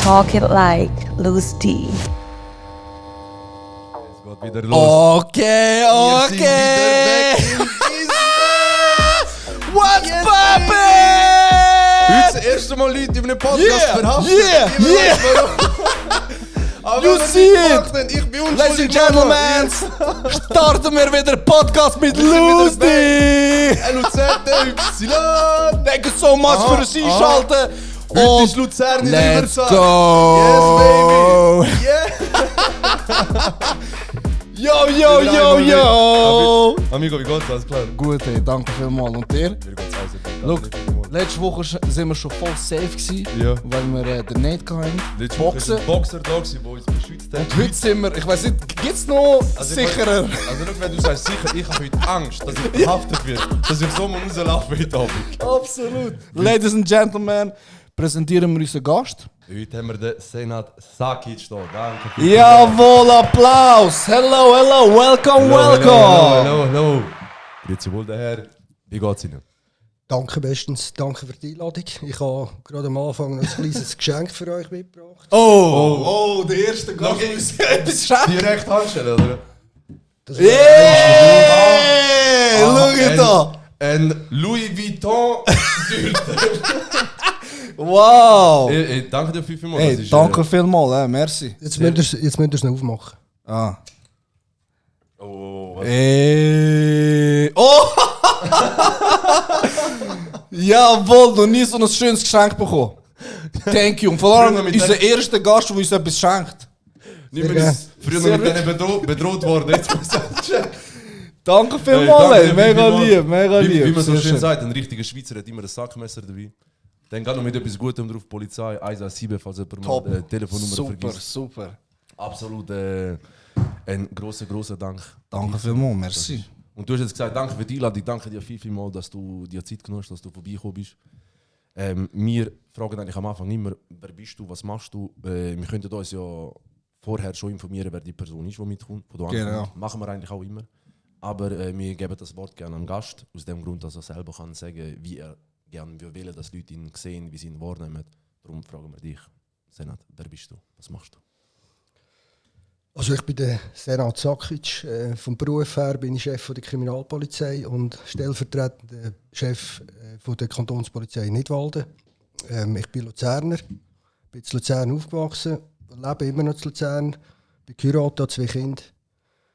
Talk it like Loose D. Es geht wieder los. Okay. Wir sind wieder weg im Business. What's Yes, poppin'? Heute das erste Mal Leute in einem Podcast Yeah, verhaftet. yeah, Ich weiß warum. Aber You wenn wir see nicht it. gemacht haben, ich bin unschuldig. Ladies and Gentlemen, starten wir wieder Podcast mit Wir sind wieder Lustig. LUZ, Thank you so much Aha, für das aha. Einschalten. Heute ist Luzern in der let's Überzahl. go. Yes, baby. Yeah. Yo. Amigo, wie geht's? Alles klar? Gut, hey, danke vielmals. Und dir? Mir geht's alles gut. Look, letzte Woche sind wir schon voll safe gewesen, Ja. weil wir den Nate hatten. Letzte Woche ist Boxen. ein Boxer da gewesen, der uns beschützt hat. Und heute sind wir, ich weiß nicht, gibt's noch Also ich sicherer? Also schau, wenn du sagst sicher, ich habe heute Angst, dass ich verhaftet werde, dass ich so mal rauslaufe heute Abend. Absolut. Ladies and Gentlemen, präsentieren wir unseren Gast. Heute haben wir den Senat Sakic da. Danke. Jawohl, Applaus! Hello, welcome. Hallo. Grüezi wohl, der Herr. Wie geht's Ihnen? Danke bestens, danke für die Einladung. Ich habe gerade am Anfang noch ein kleines Geschenk für euch mitgebracht. Oh, der erste Gast, der uns etwas schenkt. Direkt Handstellen, oder? Das Schau da! Ein Louis Vuitton Gürtel. Wow! Danke dir vielmals. Hey, Das ist, danke vielmals, merci. Jetzt müsst ihr es noch aufmachen. Ah. Oh, Oh! Jawohl, noch nie so ein schönes Geschenk bekommen. Thank you. Und vor allem Früher mit unser erster Gast, der uns etwas schenkt. nicht mehr früher noch mit denen bedroht worden. Jetzt muss ich Danke Hey, vielmals, danke ey. dir Mega vielmals. lieb, mega lieb. Wie man so Sehr schön sagt, ein richtiger Schweizer hat immer ein Sackmesser dabei. Dann geht noch mit etwas Gutem drauf, Polizei 117, falls jemand Top. mal Telefonnummer Super, vergisst. super. Absolut ein grosser Dank. Danke vielmals, merci. Und du hast jetzt gesagt, danke für die Einladung, danke dir viel, dass du dir Zeit genommen hast, dass du vorbeigekommen bist. Wir fragen eigentlich am Anfang immer, wer bist du, was machst du? Wir könnten uns ja vorher schon informieren, wer die Person ist, die mitkommt. Von da Genau. Machen wir eigentlich auch immer. Aber wir geben das Wort gerne am Gast, aus dem Grund, dass er selber kann sagen, wie er gerne will, dass Leute ihn sehen, wie sie ihn wahrnehmen. Darum fragen wir dich, Senat, wer bist du, was machst du? Also ich bin der Senat Sakic. Vom Beruf her bin ich Chef der Kriminalpolizei und stellvertretender Chef von der Kantonspolizei Nidwalden. Ich bin Luzerner, bin in Luzern aufgewachsen, lebe immer noch in Luzern, bin geheiratet, habe 2 Kinder,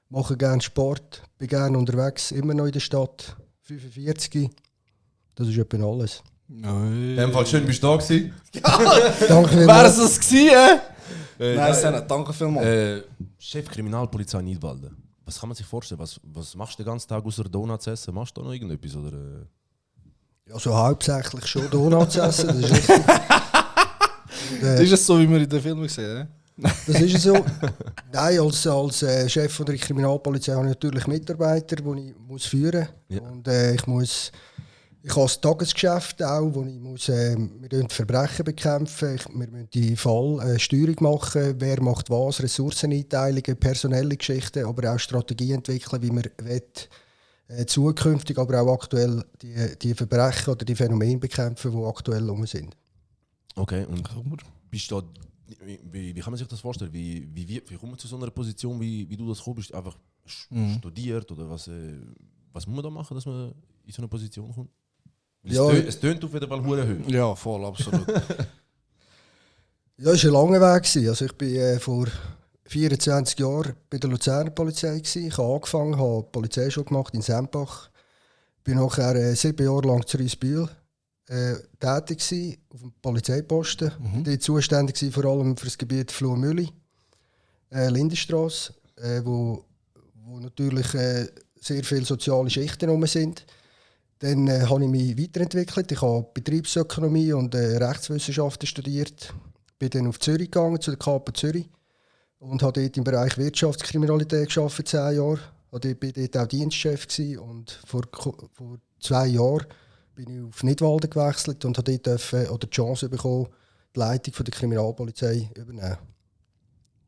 mache gerne Sport, bin gerne unterwegs, immer noch in der Stadt, 45. Das ist etwa alles. In dem Fall schön, bist du da gewesen. Danke Wer vielmals. ist es gewesen? Nein, Senat, danke vielmals. Chef Kriminalpolizei Nidwalden. Was kann man sich vorstellen? Was machst du den ganzen Tag außer Donuts essen? Machst du da noch irgendetwas? Oder? Also hauptsächlich schon Donuts essen, das ist richtig. Ist es so, wie wir in den Filmen sehen? Das ist so. Nein, als Chef der Kriminalpolizei habe ich natürlich Mitarbeiter, die ich führen muss. Ja. Und ich habe das Tagesgeschäft auch, wo ich muss, wir Verbrechen bekämpfen, wir müssen die Fallsteuerung machen, wer macht was, Ressourceneinteilungen, personelle Geschichten, aber auch Strategie entwickeln, wie man will, zukünftig, aber auch aktuell die Verbrechen oder die Phänomene bekämpfen, die aktuell rum sind. Okay, und bist du da, wie kann man sich das vorstellen? Wie kommt man zu so einer Position, wie du das kommst? Einfach studiert oder was muss man da machen, dass man in so eine Position kommt? Weil Ja. es tönt auf jeden Fall hure hoch. Ja, voll, absolut. Ja, es war ein langer Weg. Also ich bin vor 24 Jahren bei der Luzerner Polizei. Ich habe angefangen, habe Polizeischule gemacht in Sempach. Bin nachher 7 Jahre lang zu Rüssbühl tätig gewesen, auf dem Polizeiposten. Dort zuständig gewesen, vor allem für das Gebiet Floh-Mülli, Lindenstrasse, wo natürlich sehr viele soziale Schichten rum sind. Dann habe ich mich weiterentwickelt. Ich habe Betriebsökonomie und Rechtswissenschaften studiert. Bin dann auf Zürich gegangen, zu der Kapo Zürich. Und habe dort im Bereich Wirtschaftskriminalität gearbeitet, 10 Jahre. Ich war dort auch Dienstchef gewesen. Und vor 2 Jahren bin ich auf Nidwalden gewechselt und habe dort die Chance bekommen, die Leitung von der Kriminalpolizei übernehmen.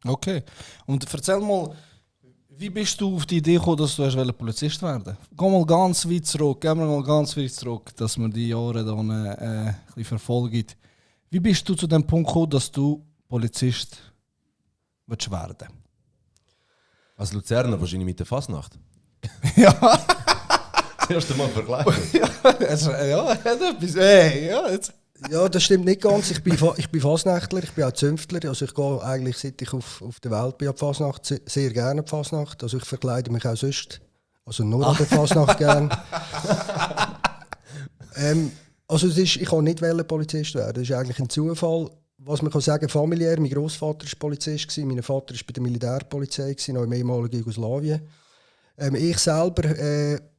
Okay. Und erzähl mal, Wie bist du auf die Idee gekommen, dass du Polizist werden wolltest? Gehen wir mal ganz weit zurück, dass wir die Jahre dann ein bisschen verfolgen. Wie bist du zu dem Punkt gekommen, dass du Polizist werden willst? Als Luzerner wahrscheinlich mit der Fasnacht. Ja. Das erste Mal vergleichen. Ja, das stimmt nicht ganz. Ich bin Fasnächtler, ich bin auch Zünftler. Also ich gehe eigentlich, seit ich auf der Welt bin, an die Fasnacht, sehr gerne an die Fasnacht. Also ich verkleide mich auch sonst, also nur an der Fasnacht gerne. Also ich kann nicht Polizist werden, das ist eigentlich ein Zufall. Was man kann sagen, familiär, mein Großvater war Polizist, mein Vater war bei der Militärpolizei, noch im ehemaligen Jugoslawien. Ich selber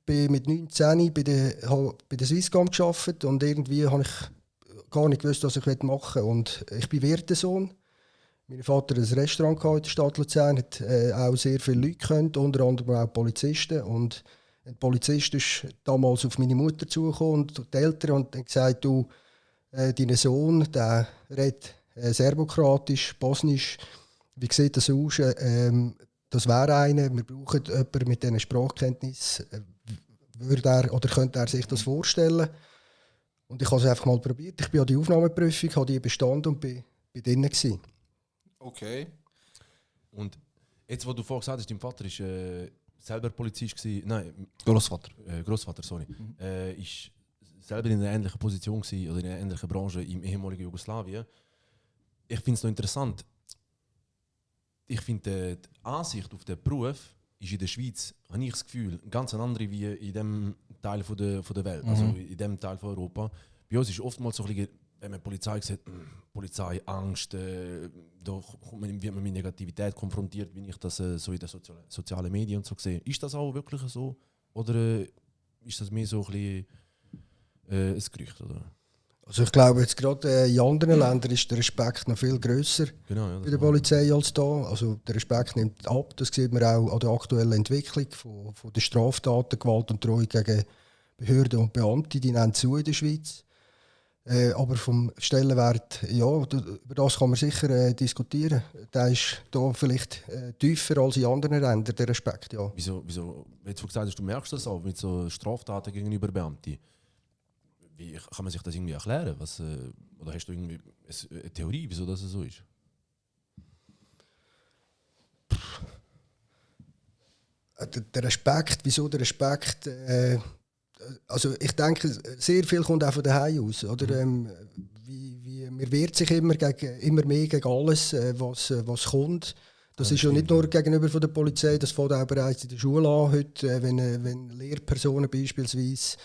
bin mit 19 bei der Swisscom gearbeitet und irgendwie habe ich gar nicht gewusst, was ich machen will. Und ich bin Wirtesohn. Mein Vater hatte ein Restaurant in der Stadt Luzern, hat auch sehr viele Leute gekannt, unter anderem auch Polizisten. Und ein Polizist ist damals auf meine Mutter zugekommen und die Eltern und hat gesagt, du, dein Sohn, der redet serbokratisch, bosnisch, wie sieht das aus? Das wäre einer, wir brauchen jemanden mit diesen Sprachkenntnissen. Könnte er sich das vorstellen? Und ich habe es einfach mal probiert. Ich bin an die Aufnahmeprüfung, habe die bestanden und bin drinnen gewesen. Okay. Und jetzt, wo du vorhin gesagt hast, dein Vater war selber Polizist gewesen. Nein, Großvater. Großvater, sorry. Ist selber in einer ähnlichen Position gewesen, oder in einer ähnlichen Branche im ehemaligen Jugoslawien. Ich finde es noch interessant. Ich finde, die Ansicht auf den Beruf ist in der Schweiz, habe ich das Gefühl, ganz eine andere wie in diesem Teil von der Welt, also in diesem Teil von Europa. Bei uns ist oftmals so ein bisschen, wenn man Polizei sagt, Polizei, Angst, da wird man mit Negativität konfrontiert, wie ich das so in den sozialen Medien und so sehe. Ist das auch wirklich so? Oder ist das mehr so ein bisschen ein Gerücht? Oder? Also ich glaube, jetzt gerade in anderen Ländern ist der Respekt noch viel grösser bei der Polizei als da. Also der Respekt nimmt ab. Das sieht man auch an der aktuellen Entwicklung von der Straftaten, Gewalt und Drohung gegen Behörden und Beamte. Die nehmen zu in der Schweiz. Aber vom Stellenwert, ja, über das kann man sicher diskutieren. Der ist da vielleicht tiefer als in anderen Ländern, der Respekt. Ja. Wieso, jetzt, wo du gesagt hast, du merkst das auch mit so Straftaten gegenüber Beamten. Wie kann man sich das irgendwie erklären? Oder hast du irgendwie eine Theorie, wieso das so ist? Der Respekt, wieso der Respekt? Also ich denke, sehr viel kommt auch von daheim aus. Oder? Man wehrt sich immer mehr gegen alles, was kommt. Das ist ja nicht nur gegenüber von der Polizei, das fängt auch bereits in der Schule an. Heute, wenn Lehrpersonen beispielsweise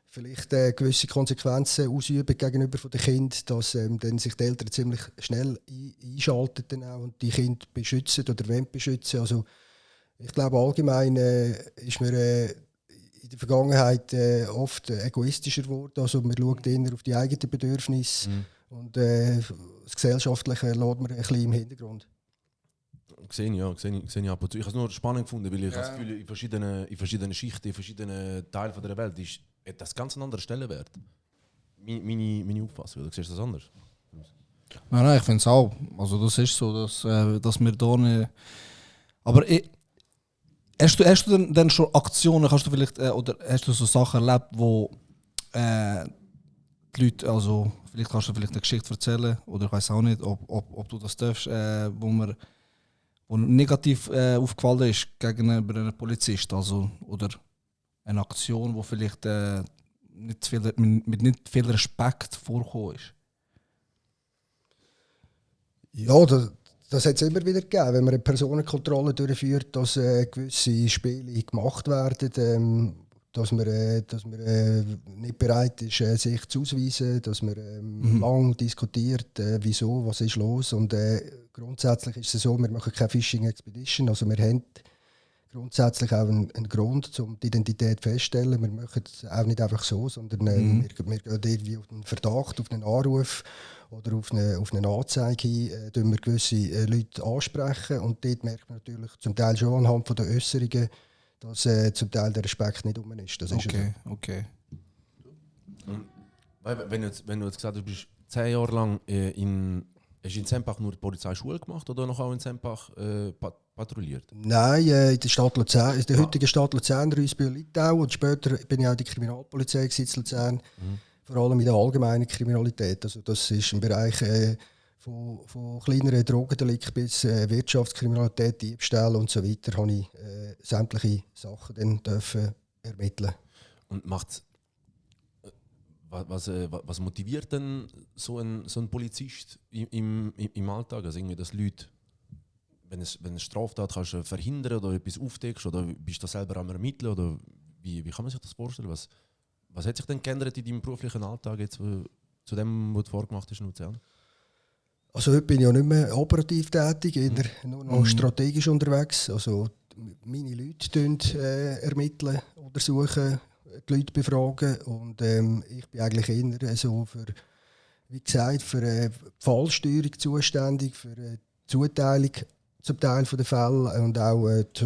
vielleicht gewisse Konsequenzen ausüben gegenüber den Kindern, dass dann sich die Eltern ziemlich schnell einschalten dann auch und die Kinder beschützen oder wollen beschützen. Also ich glaube allgemein ist man in der Vergangenheit oft egoistischer geworden. Also man schaut eher auf die eigenen Bedürfnisse und das Gesellschaftliche lässt man ein bisschen im Hintergrund. Sehe ich ab und zu. Ich habe es nur spannend gefunden, weil ich das Gefühl, in verschiedenen Schichten, in verschiedenen Teilen der Welt hat das ganz einen anderen Stellenwert. Meine Auffassung, oder siehst du das anders? Nein, ich finde es auch. Also das ist so, dass wir da nicht... Aber hast du denn schon Aktionen, kannst du vielleicht, oder hast du so Sachen erlebt, wo die Leute, also vielleicht kannst du vielleicht eine Geschichte erzählen, oder ich weiß auch nicht, ob du das darfst, wo negativ aufgefallen ist gegenüber einem Polizist, also, oder eine Aktion, die vielleicht mit nicht viel Respekt vorgekommen ist? Ja, das hat es immer wieder gegeben, wenn man eine Personenkontrolle durchführt, dass gewisse Spiele gemacht werden, dass man nicht bereit ist, sich zu ausweisen, dass man lang diskutiert, wieso, was ist los. Und grundsätzlich ist es so, wir machen keine Fishing Expedition, also wir haben grundsätzlich auch einen Grund, um die Identität festzustellen. Wir machen es auch nicht einfach so, sondern wir gehen irgendwie auf einen Verdacht, auf einen Anruf oder auf eine Anzeige hin, wir gewisse Leute ansprechen. Und dort merkt man natürlich zum Teil schon anhand von den Äußerungen, dass zum Teil der Respekt nicht um ist. Das ist okay. Wenn du jetzt gesagt hast, du bist 10 Jahre lang in Hast du in Sempach nur die Polizeischule gemacht oder noch auch in Sempach patrouilliert? Nein, in der Stadt Luzern, in der heutigen Stadt Luzern, Rüisbühl-Litau, und später bin ich auch in der Kriminalpolizei in Luzern, vor allem in der allgemeinen Kriminalität. Also das ist im Bereich von kleineren Drogendelikten bis Wirtschaftskriminalität, Diebstähle und so weiter, habe ich sämtliche Sachen dann dürfen ermitteln. Und was motiviert denn so ein Polizist im Alltag? Also irgendwie, dass Leute, wenn eine Straftat kannst du verhindern oder etwas aufdeckst, oder bist du selber am Ermitteln, oder wie kann man sich das vorstellen? Was hat sich denn geändert in deinem beruflichen Alltag jetzt zu dem, was du vorgemacht hast in Luzern? Also heute bin ich ja nicht mehr operativ tätig, eher nur noch strategisch unterwegs. Also meine Leute ermitteln oder suchen, die Leute befragen, und ich bin eigentlich eher so für, wie gesagt, für die Fallsteuerung zuständig, für die Zuteilung zum Teil der Fälle und auch die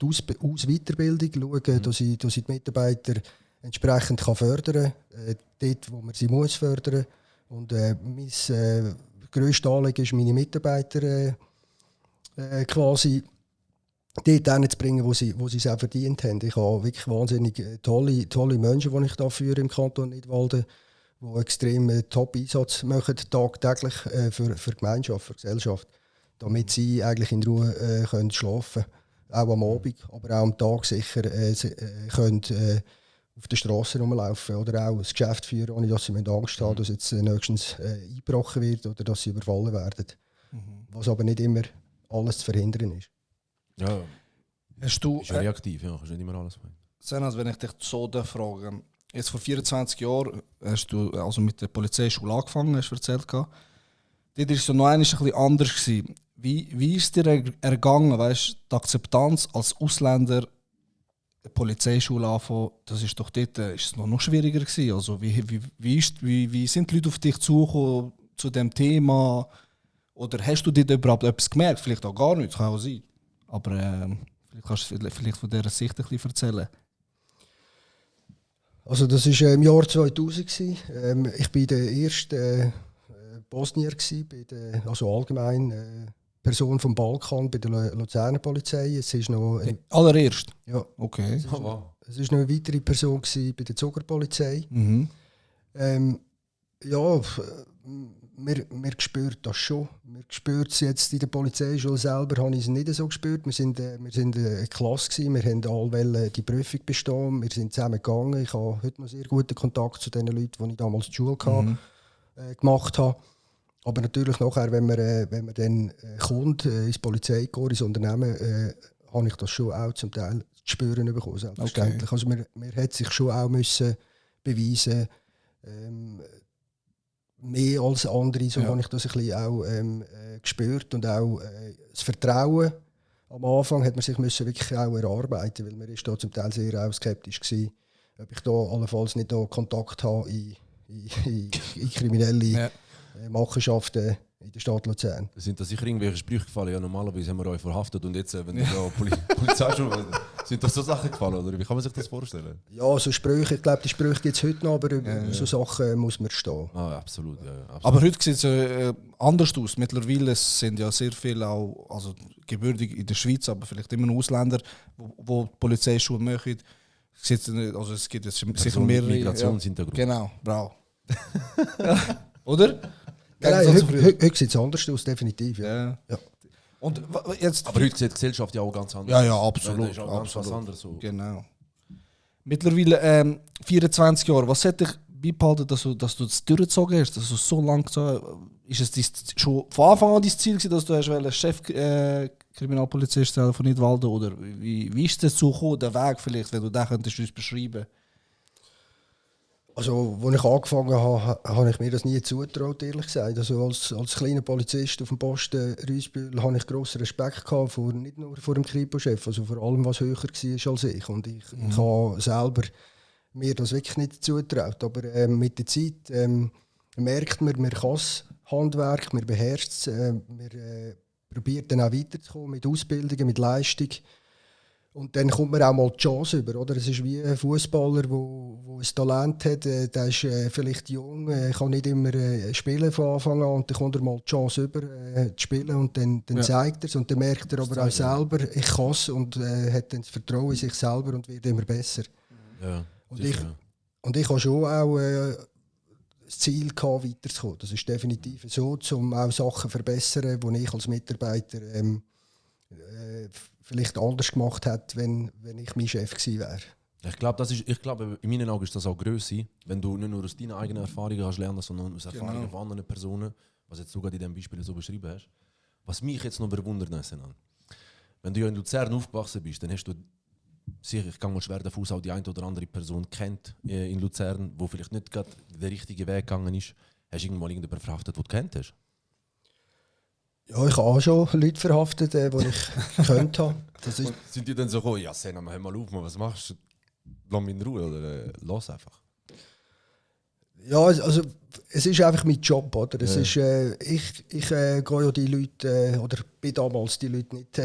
Weiterbildung schauen, dass ich die Mitarbeiter entsprechend fördern kann, dort wo man sie muss fördern. Und mein grösstes Anliegen ist, meine Mitarbeiter quasi dort zu bringen, wo sie es auch verdient haben. Ich habe wirklich wahnsinnig tolle Menschen, die ich da führe im Kanton Nidwalden, die extrem Top-Einsatz machen, tagtäglich für die Gemeinschaft, für die Gesellschaft, damit sie eigentlich in Ruhe können schlafen können. Auch am Abend, aber auch am Tag sicher können auf der Straße rumlaufen oder auch das Geschäft führen, ohne dass sie Angst haben, dass jetzt nächstens eingebrochen wird oder dass sie überfallen werden. Was aber nicht immer alles zu verhindern ist. Ja, Hast du, ist ja reaktiv, ja, kannst nicht immer alles machen. Senas, wenn ich dich so frage, jetzt vor 24 Jahren hast du also mit der Polizeischule angefangen, hast du erzählt. Dort war es so noch ein bisschen anders gewesen. Wie ist es dir ergangen, weißt, die Akzeptanz als Ausländer der Polizeischule anfangen, das ist doch dort ist es noch schwieriger gewesen. Also wie sind die Leute auf dich zugekommen zu dem Thema? Oder hast du dort überhaupt etwas gemerkt? Vielleicht auch gar nichts, kann auch sein. Aber vielleicht kannst du vielleicht von dieser Sicht ein bisschen erzählen. Also das war im Jahr 2000. Ich war der erste Bosnier, also allgemein Person vom Balkan bei der Luzerner Polizei. Es ist noch Allererst? Ja. Okay. Es war noch eine weitere Person bei der Zuckerpolizei. Mhm. Ja, wir spüren das schon. Wir spüren es jetzt in der Polizeischule selber, habe ich es nicht so gespürt. Wir sind eine Klasse gewesen, wir haben alle die Prüfung bestanden, wir sind zusammen gegangen. Ich habe heute noch sehr guten Kontakt zu den Leuten, die ich damals die Schule gemacht habe. Aber natürlich nachher, wenn man dann kommt ins Polizeikorps, ins Unternehmen, habe ich das schon auch zum Teil zu spüren bekommen, selbstverständlich. Okay. Also man hat sich schon auch müssen beweisen, mehr als andere, so habe ich das ein bisschen auch gespürt, und auch das Vertrauen am Anfang hat man sich müssen wirklich auch erarbeiten, weil man ist da zum Teil sehr auch skeptisch gewesen, ob ich da allenfalls nicht da Kontakt habe in kriminelle Machenschaften in der Stadt Luzern. Sind da sicher irgendwelche Sprüche gefallen? Ja, normalerweise haben wir euch verhaftet und jetzt, wenn ihr Polizei schon sind doch so Sachen gefallen, oder? Wie kann man sich das vorstellen? Ja, so Sprüche, ich glaube, die Sprüche gibt es heute noch, aber so Sachen muss man stehen. Ah, absolut, ja. Absolut. Aber heute sieht es anders aus. Mittlerweile sind ja sehr viele auch, also gebürtig in der Schweiz, aber vielleicht immer noch Ausländer, wo die Polizeischule machen. Also es gibt jetzt sicher mehrere Migrationshintergrund. Genau, bravo. Oder? Nein, heute sieht es anders aus, definitiv. Ja. Und jetzt, aber heute sieht die Gesellschaft ja auch ganz anders. Ja, absolut. Das ist auch ganz was anderes. So. Genau. Mittlerweile 24 Jahre. Was hat dich beibehalten, dass du das durchgezogen hast? Dass du so lange ist es schon von Anfang an dein Ziel gewesen, dass du Chef Kriminalpolizist von Nidwalden, oder wie ist es dazu gekommen, der Weg vielleicht, wenn du den könntest uns beschreiben? Also, als ich angefangen habe, habe ich mir das nie zugetraut, ehrlich gesagt. Also, als kleiner Polizist auf dem Posten Rüisbühl hatte ich grossen Respekt gehabt, nicht nur vor dem Kripo-Chef, also vor allem, was höher war als ich. Und ich habe selber mir das wirklich nicht zugetraut. Aber mit der Zeit merkt man kann das Handwerk, man beherrscht es, man probiert dann auch weiterzukommen mit Ausbildungen, mit Leistung. Und dann kommt man auch mal die Chance über, oder? Es ist wie ein Fußballer, der ein Talent hat, der ist vielleicht jung, kann nicht immer spielen von Anfang an und dann kommt er mal die Chance über, zu spielen und dann zeigt er es und dann merkt er aber auch selber, ich kann es und hat dann das Vertrauen in sich selber und wird immer besser. Ja, und ich habe schon auch das Ziel gehabt, weiterzukommen. Das ist definitiv so, um auch Sachen zu verbessern, die ich als Mitarbeiter vielleicht anders gemacht hätte, wenn ich mein Chef gewesen wäre. Ich glaube, in meinen Augen ist das auch Größe, wenn du nicht nur aus deinen eigenen Erfahrungen kannst lernen, sondern aus Erfahrungen von anderen Personen, was jetzt sogar in diesem Beispiel so beschrieben hast. Was mich jetzt noch bewundert, wenn du ja in Luzern aufgewachsen bist, dann hast du sicher, ich gehe mal schwer davon aus, auch die eine oder andere Person kennt in Luzern, wo vielleicht nicht gerade den richtigen Weg gegangen ist. Hast du irgendwann irgendjemanden verhaftet, den du kennt hast? Ja, ich habe auch schon Leute verhaftet, die ich gekannt habe. Sind die dann so gekommen, ja, Senna, hör mal auf, was machst du? Lass mich in Ruhe oder lass einfach? Ja, also es ist einfach mein Job, oder? Es ist, ich gehe ja die Leute, oder bin damals die Leute nicht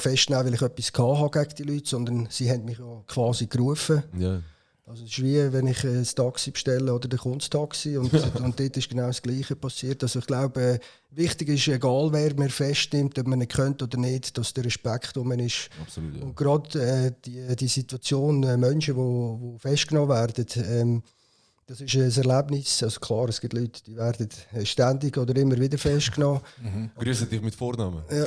festnehmen, weil ich etwas hatte gegen die Leute, sondern sie haben mich ja quasi gerufen. Ja. Also es ist wie, wenn ich ein Taxi bestelle oder der kommt das Taxi und dort ist genau das Gleiche passiert. Also ich glaube, wichtig ist, egal wer mir festnimmt, ob man ihn kennt oder nicht, dass der Respekt um ihn ist. Absolut, ja. Und gerade die Situation, Menschen, die festgenommen werden, das ist ein Erlebnis. Also klar, es gibt Leute, die werden ständig oder immer wieder festgenommen. Grüße dich mit Vornamen. Ja.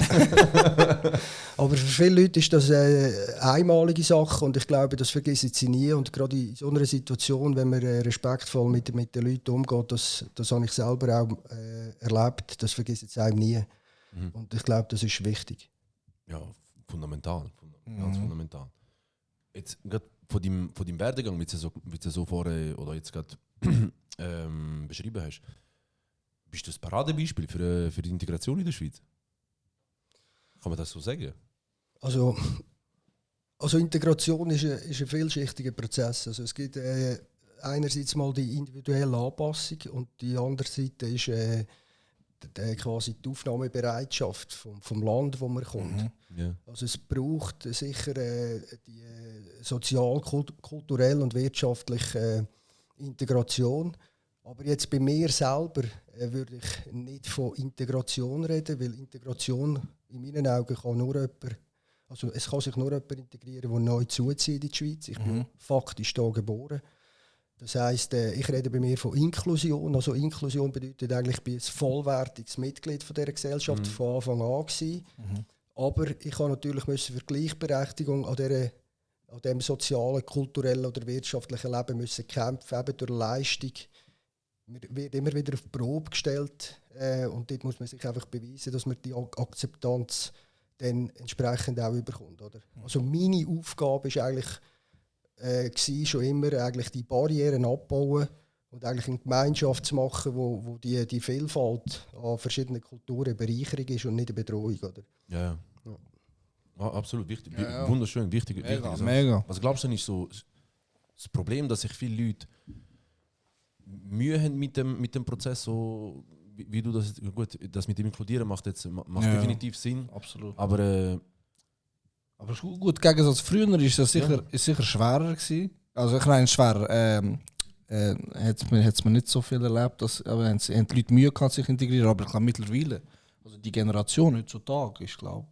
Aber für viele Leute ist das eine einmalige Sache und ich glaube, das vergessen sie nie. Und gerade in so einer Situation, wenn man respektvoll mit den Leuten umgeht, das habe ich selber auch erlebt, das vergessen sie einem nie. Und ich glaube, das ist wichtig. Ja, fundamental. Ganz fundamental. Jetzt gerade von deinem Werdegang, wie du so vorher oder jetzt gerade beschrieben hast, bist du ein Paradebeispiel für die Integration in der Schweiz? Kann man das so sagen? Also Integration ist ein vielschichtiger Prozess. Also es gibt einerseits mal die individuelle Anpassung und die andere Seite ist quasi die Aufnahmebereitschaft vom Land, wo man kommt. Ja. Also es braucht sicher die sozial, kulturell und wirtschaftliche Integration. Aber jetzt bei mir selber würde ich nicht von Integration reden, weil Integration in meinen Augen kann nur jemand, also es kann sich nur jemand integrieren, der neu zuzieht in die Schweiz. Ich bin faktisch hier geboren. Das heisst, ich rede bei mir von Inklusion. Also Inklusion bedeutet eigentlich, ich bin ein vollwertiges Mitglied von dieser Gesellschaft von Anfang an gewesen. Aber ich habe natürlich für die Gleichberechtigung an dem sozialen, kulturellen oder wirtschaftlichen Leben müssen kämpfen, eben durch Leistung. Man wird immer wieder auf die Probe gestellt und dort muss man sich einfach beweisen, dass man die Akzeptanz dann entsprechend auch überkommt. Oder? Also meine Aufgabe ist eigentlich schon immer eigentlich die Barrieren abbauen und eigentlich eine Gemeinschaft zu machen, wo die Vielfalt an verschiedenen Kulturen eine Bereicherung ist und nicht eine Bedrohung. Oder? Ja. Ah, absolut wichtig. Ja. Wunderschön, wichtig. Mega. Was glaubst du, ist so das Problem, dass sich viele Leute Mühe haben mit dem Prozess, so wie du das, gut, das mit dem Inkludieren macht definitiv Sinn. Absolut. Aber Aber gut, im Gegensatz früher ist es sicher schwerer gewesen. Also ich meine, schwerer. Hat man nicht so viel erlebt, aber haben die Leute Mühe gehabt, sich integrieren. Aber ich glaube mittlerweile, also die Generation heutzutage ist, glaube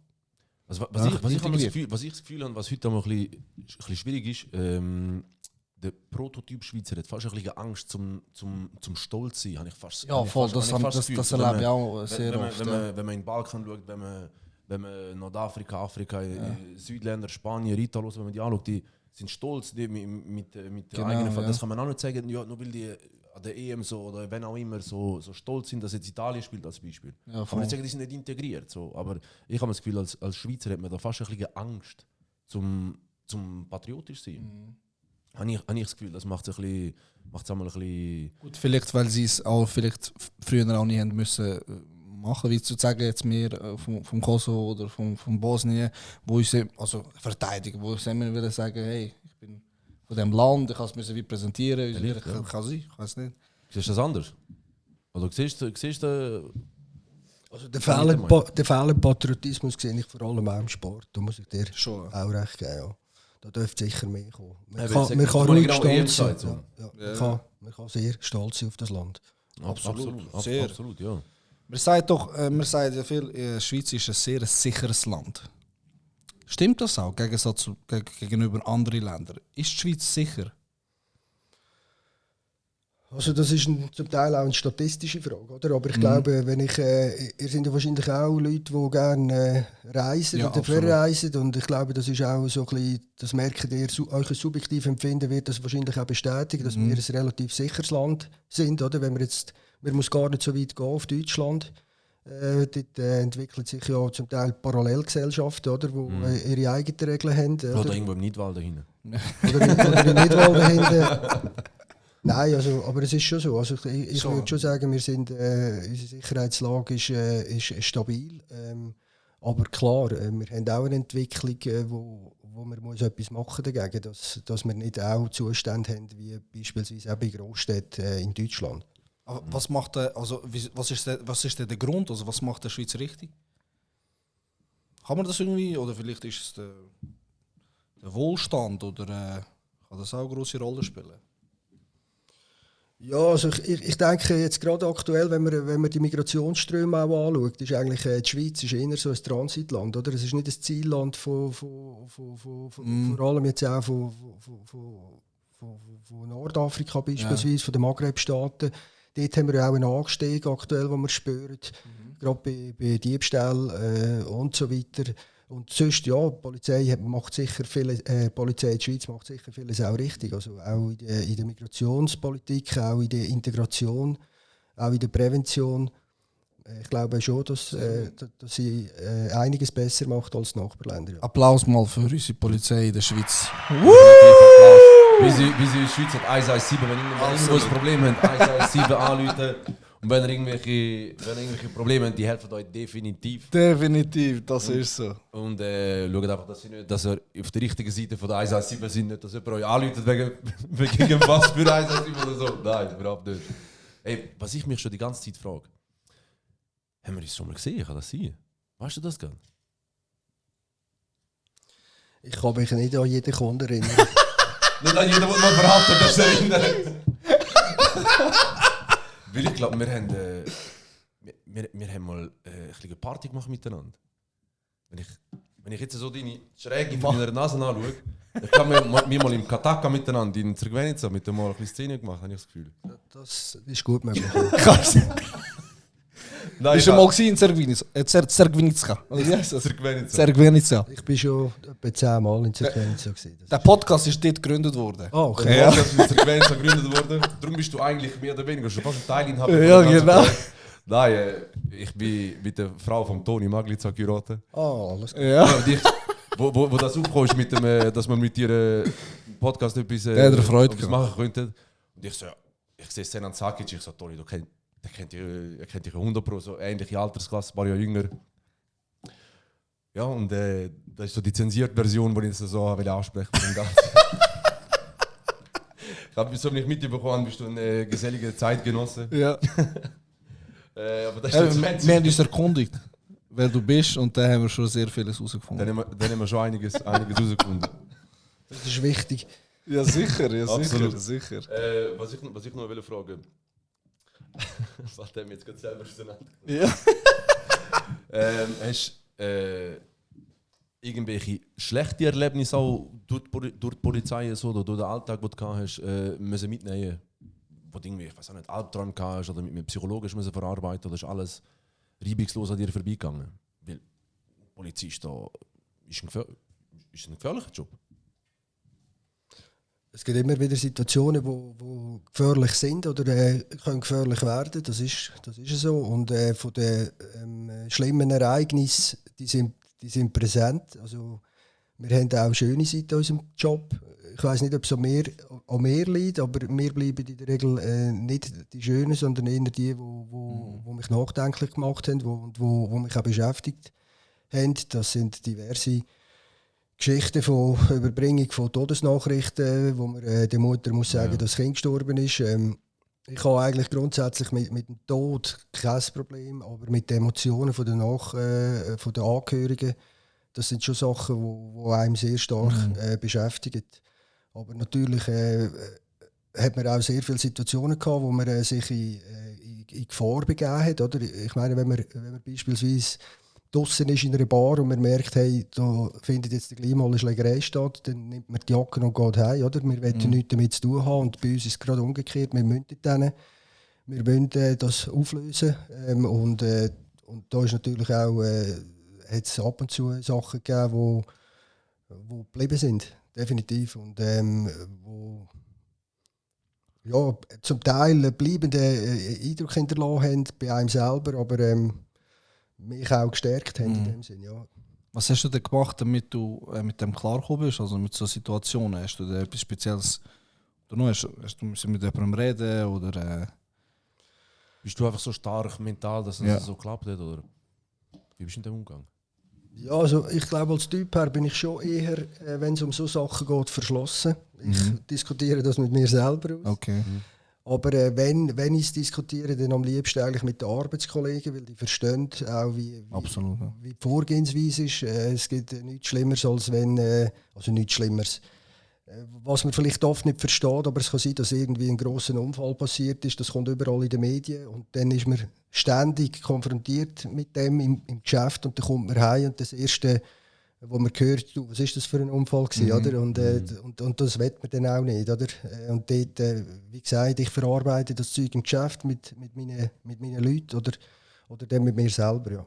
was ich das Gefühl habe, was heute auch ein bisschen schwierig ist, der Prototyp Schweizer hat fast ein bisschen Angst zum Stolz sein. Habe ich fast, ja, voll, das erlebe ich auch sehr oft. Wenn man in den Balkan schaut, wenn man Nordafrika, Afrika, Südländer, Spanien, Italien, wenn man die anschaut, die sind stolz mit der eigenen Fall. Das kann man auch nicht sagen, ja, nur weil die an der EM so oder wenn auch immer so stolz sind, dass jetzt Italien spielt als Beispiel. Ja, kann man nicht sagen, die sind nicht integriert. So. Aber ich habe das Gefühl, als Schweizer hat man da fast ein bisschen Angst zum patriotisch sein. Habe ich das Gefühl, das macht es ein bisschen... Gut, vielleicht, weil sie es auch vielleicht früher auch nicht haben müssen machen, wie zu sagen, jetzt wir vom Kosovo oder vom Bosnien, wo uns also verteidigen, wo uns immer wieder sagen, hey, ich bin von diesem Land, ich kann es wie präsentieren, ich kann sein, ich weiß nicht. Siehst du das anders? Oder siehst du Also der fehlende Patriotismus sehe ich vor allem auch im Sport. Da muss ich dir Schon. auch recht geben. Ja. Da dürfte sicher mehr kommen. Man Ja, kann ruhig stolz sein. so. Man kann sehr stolz sein auf das Land. Absolut. Absolut, Sehr. absolut, ja. Man sagt ja viel, die Schweiz ist ein sehr sicheres Land. Stimmt das auch, gegenüber anderen Ländern? Ist die Schweiz sicher? Also das ist zum Teil auch eine statistische Frage, oder? Aber ich glaube, wenn ihr sind ja wahrscheinlich auch Leute, die gerne reisen Ja, oder absolut. verreisen, und ich glaube, das ist auch so ein bisschen, das merkt ihr, euer subjektives Empfinden wird das wahrscheinlich auch bestätigen, dass wir ein relativ sicheres Land sind, oder? Wenn wir jetzt, man muss gar nicht so weit gehen auf Deutschland. Dort entwickelt sich ja zum Teil Parallelgesellschaften, oder, wo ihre eigenen Regeln haben. Oder irgendwo im Nidwald dahinter. Oder in Nidwald dahinter. Nein, also, aber es ist schon so. Also ich So. würde schon sagen, wir sind, unsere Sicherheitslage ist stabil. Aber klar, wir haben auch eine Entwicklung, wo man muss etwas machen dagegen, dass wir nicht auch Zustände haben, wie beispielsweise auch bei Großstädten in Deutschland. Aber was macht was ist denn der Grund? Also was macht der Schweiz richtig? Kann man das irgendwie, oder vielleicht ist es der Wohlstand, oder kann das auch eine grosse Rolle spielen? Ja, also ich denke jetzt gerade aktuell, wenn man die Migrationsströme auch anschaut, ist eigentlich die Schweiz ist eher so ein Transitland, oder? Es ist nicht ein Zielland vor allem jetzt auch von Nordafrika beispielsweise, von den Maghreb-Staaten. Dort haben wir ja auch einen Anstieg aktuell, den wir spüren, gerade bei Diebstählen und so weiter. Und sonst, ja, die Polizei macht sicher viele, Polizei in der Schweiz macht sicher vieles auch richtig. Also auch in der Migrationspolitik, auch in der Integration, auch in der Prävention. Ich glaube schon, dass sie einiges besser macht als die Nachbarländer. Ja. Applaus mal für unsere Polizei in der Schweiz. Wie sie in der Schweiz hat 117, wenn irgendwo ein Problem habt, 117 anrufen. Und wenn ihr irgendwelche Probleme habt, die helfen euch definitiv. Definitiv, das ist so. Und schaut einfach, dass ihr auf der richtigen Seite von der 117 sind, nicht, dass jemand euch anruft wegen irgendwas für 117 oder so. Nein, überhaupt nicht. Ey, was ich mich schon die ganze Zeit frage, haben wir uns schon mal gesehen? Kann das sein? Weißt du das gar nicht? Ich kann mich nicht an jeden Kunden erinnern. Nicht an jeden, der mal verhaftet, dass er erinnert. Weil ich glaube, wir haben mal ein bisschen Party gemacht miteinander. Wenn ich jetzt so deine Schräge von deiner Nase anschaue, ich glaube, wir mal im Kataka miteinander in Zergwenica mit dem mal ein bisschen Szene gemacht, habe ich das Gefühl. Das ist gut möglich. Nein, Bist du mal in Zergwenica? Zergwenica. Zergwenica. Ich bin schon etwa 10 Mal in Zergwenica gewesen. Der Podcast ist dort gegründet worden. Ah, okay. Ja. Das ist mit Zergwenica gegründet worden. Darum bist du eigentlich mehr oder weniger schon fast ein Teilinhaber. Ja, genau. Nein, ich bin mit der Frau von Toni Maglica geheiratet. Ah, alles gut. Ja. Wo das aufgekommen ist, mit dem, dass man mit ihr Podcast etwas, der Freude etwas machen könnte. Und ich so, ich sehe Senan Sakic, ich so, Toni, er kennt dich 100%, so ähnliche Altersklasse, ein paar Jahre jünger. Ja, und das ist so die zensierte Version, die ich so ansprechen will. Ich habe so nicht mitbekommen, bist du eine gesellige Zeit genossen. Ja. Aber das Wir ist haben uns erkundigt, wer du bist, und da haben wir schon sehr vieles herausgefunden. dann haben wir schon einiges herausgefunden. Das ist wichtig. Ja, sicher, ja, Absolut. sicher. Was ich noch will fragen, was haben wir jetzt gerade selber auseinander? Ja. Hast irgendwelche schlechte Erlebnisse auch durch die Polizei so, oder durch den Alltag, den du gehabt hast, müssen mitnehmen? Wo du irgendwie, ich weiß auch nicht, Albträume gehabt hast oder mit mir psychologisch müssen verarbeiten, oder ist alles reibungslos an dir vorbeigegangen? Weil Polizist da ist ein gefährlicher Job. Es gibt immer wieder Situationen, die gefährlich sind oder können gefährlich werden. Das ist so. Und von den schlimmen Ereignissen, die sind präsent. Also, wir haben auch schöne Seiten an unserem Job. Ich weiss nicht, ob es an mir liegt, aber wir bleiben in der Regel nicht die schönen, sondern eher die, die mich nachdenklich gemacht haben und die mich auch beschäftigt haben. Das sind diverse Geschichten von Überbringung von Todesnachrichten, wo man der Mutter muss sagen, dass das Kind gestorben ist. Ich habe eigentlich grundsätzlich mit dem Tod kein Problem, aber mit den Emotionen von von den Angehörigen, das sind schon Sachen, die einem sehr stark beschäftigen. Aber natürlich hat man auch sehr viele Situationen gehabt, wo man sich in Gefahr begeben hat. Oder? Ich meine, wenn man beispielsweise draussen ist in einer Bar und man merkt, hey, da findet jetzt gleich mal eine Schlägerei statt, dann nimmt man die Jacke und geht heim. Oder? Wir wollen nichts damit zu tun haben. Und bei uns ist es gerade umgekehrt. Wir müssen das auflösen. Und da ist natürlich auch, hat es ab und zu Sachen gegeben, die geblieben sind. Definitiv. Und wo ja, zum Teil bleibenden Eindruck hinterlassen haben bei einem selber, aber mich auch gestärkt haben in dem Sinne, ja. Was hast du denn gemacht, damit du mit dem klargekommen bist, also mit so Situationen? Hast du da etwas Spezielles, oder noch, hast du mit jemandem reden, oder Bist du einfach so stark mental, dass es so klappt hat, oder wie bist du in dem Umgang? Ja, also ich glaube, als Typ her bin ich schon eher, wenn es um so Sachen geht, verschlossen. Ich diskutiere das mit mir selber aus. Okay. Aber wenn ich es diskutiere, dann am liebsten eigentlich mit den Arbeitskollegen, weil die verstehen auch, Absolut, ja. wie die Vorgehensweise ist. Es gibt nichts Schlimmeres, als wenn, also nichts Schlimmeres, was man vielleicht oft nicht versteht, aber es kann sein, dass irgendwie ein grosser Unfall passiert ist. Das kommt überall in den Medien und dann ist man ständig konfrontiert mit dem im Geschäft und dann kommt man heim und das Erste, wo man hört, du, was ist das für ein Unfall gewesen, oder? Und das will man dann auch nicht, oder? Und dort, wie gesagt, ich verarbeite das Zeug im Geschäft mit meinen Leuten oder dann mit mir selber, ja.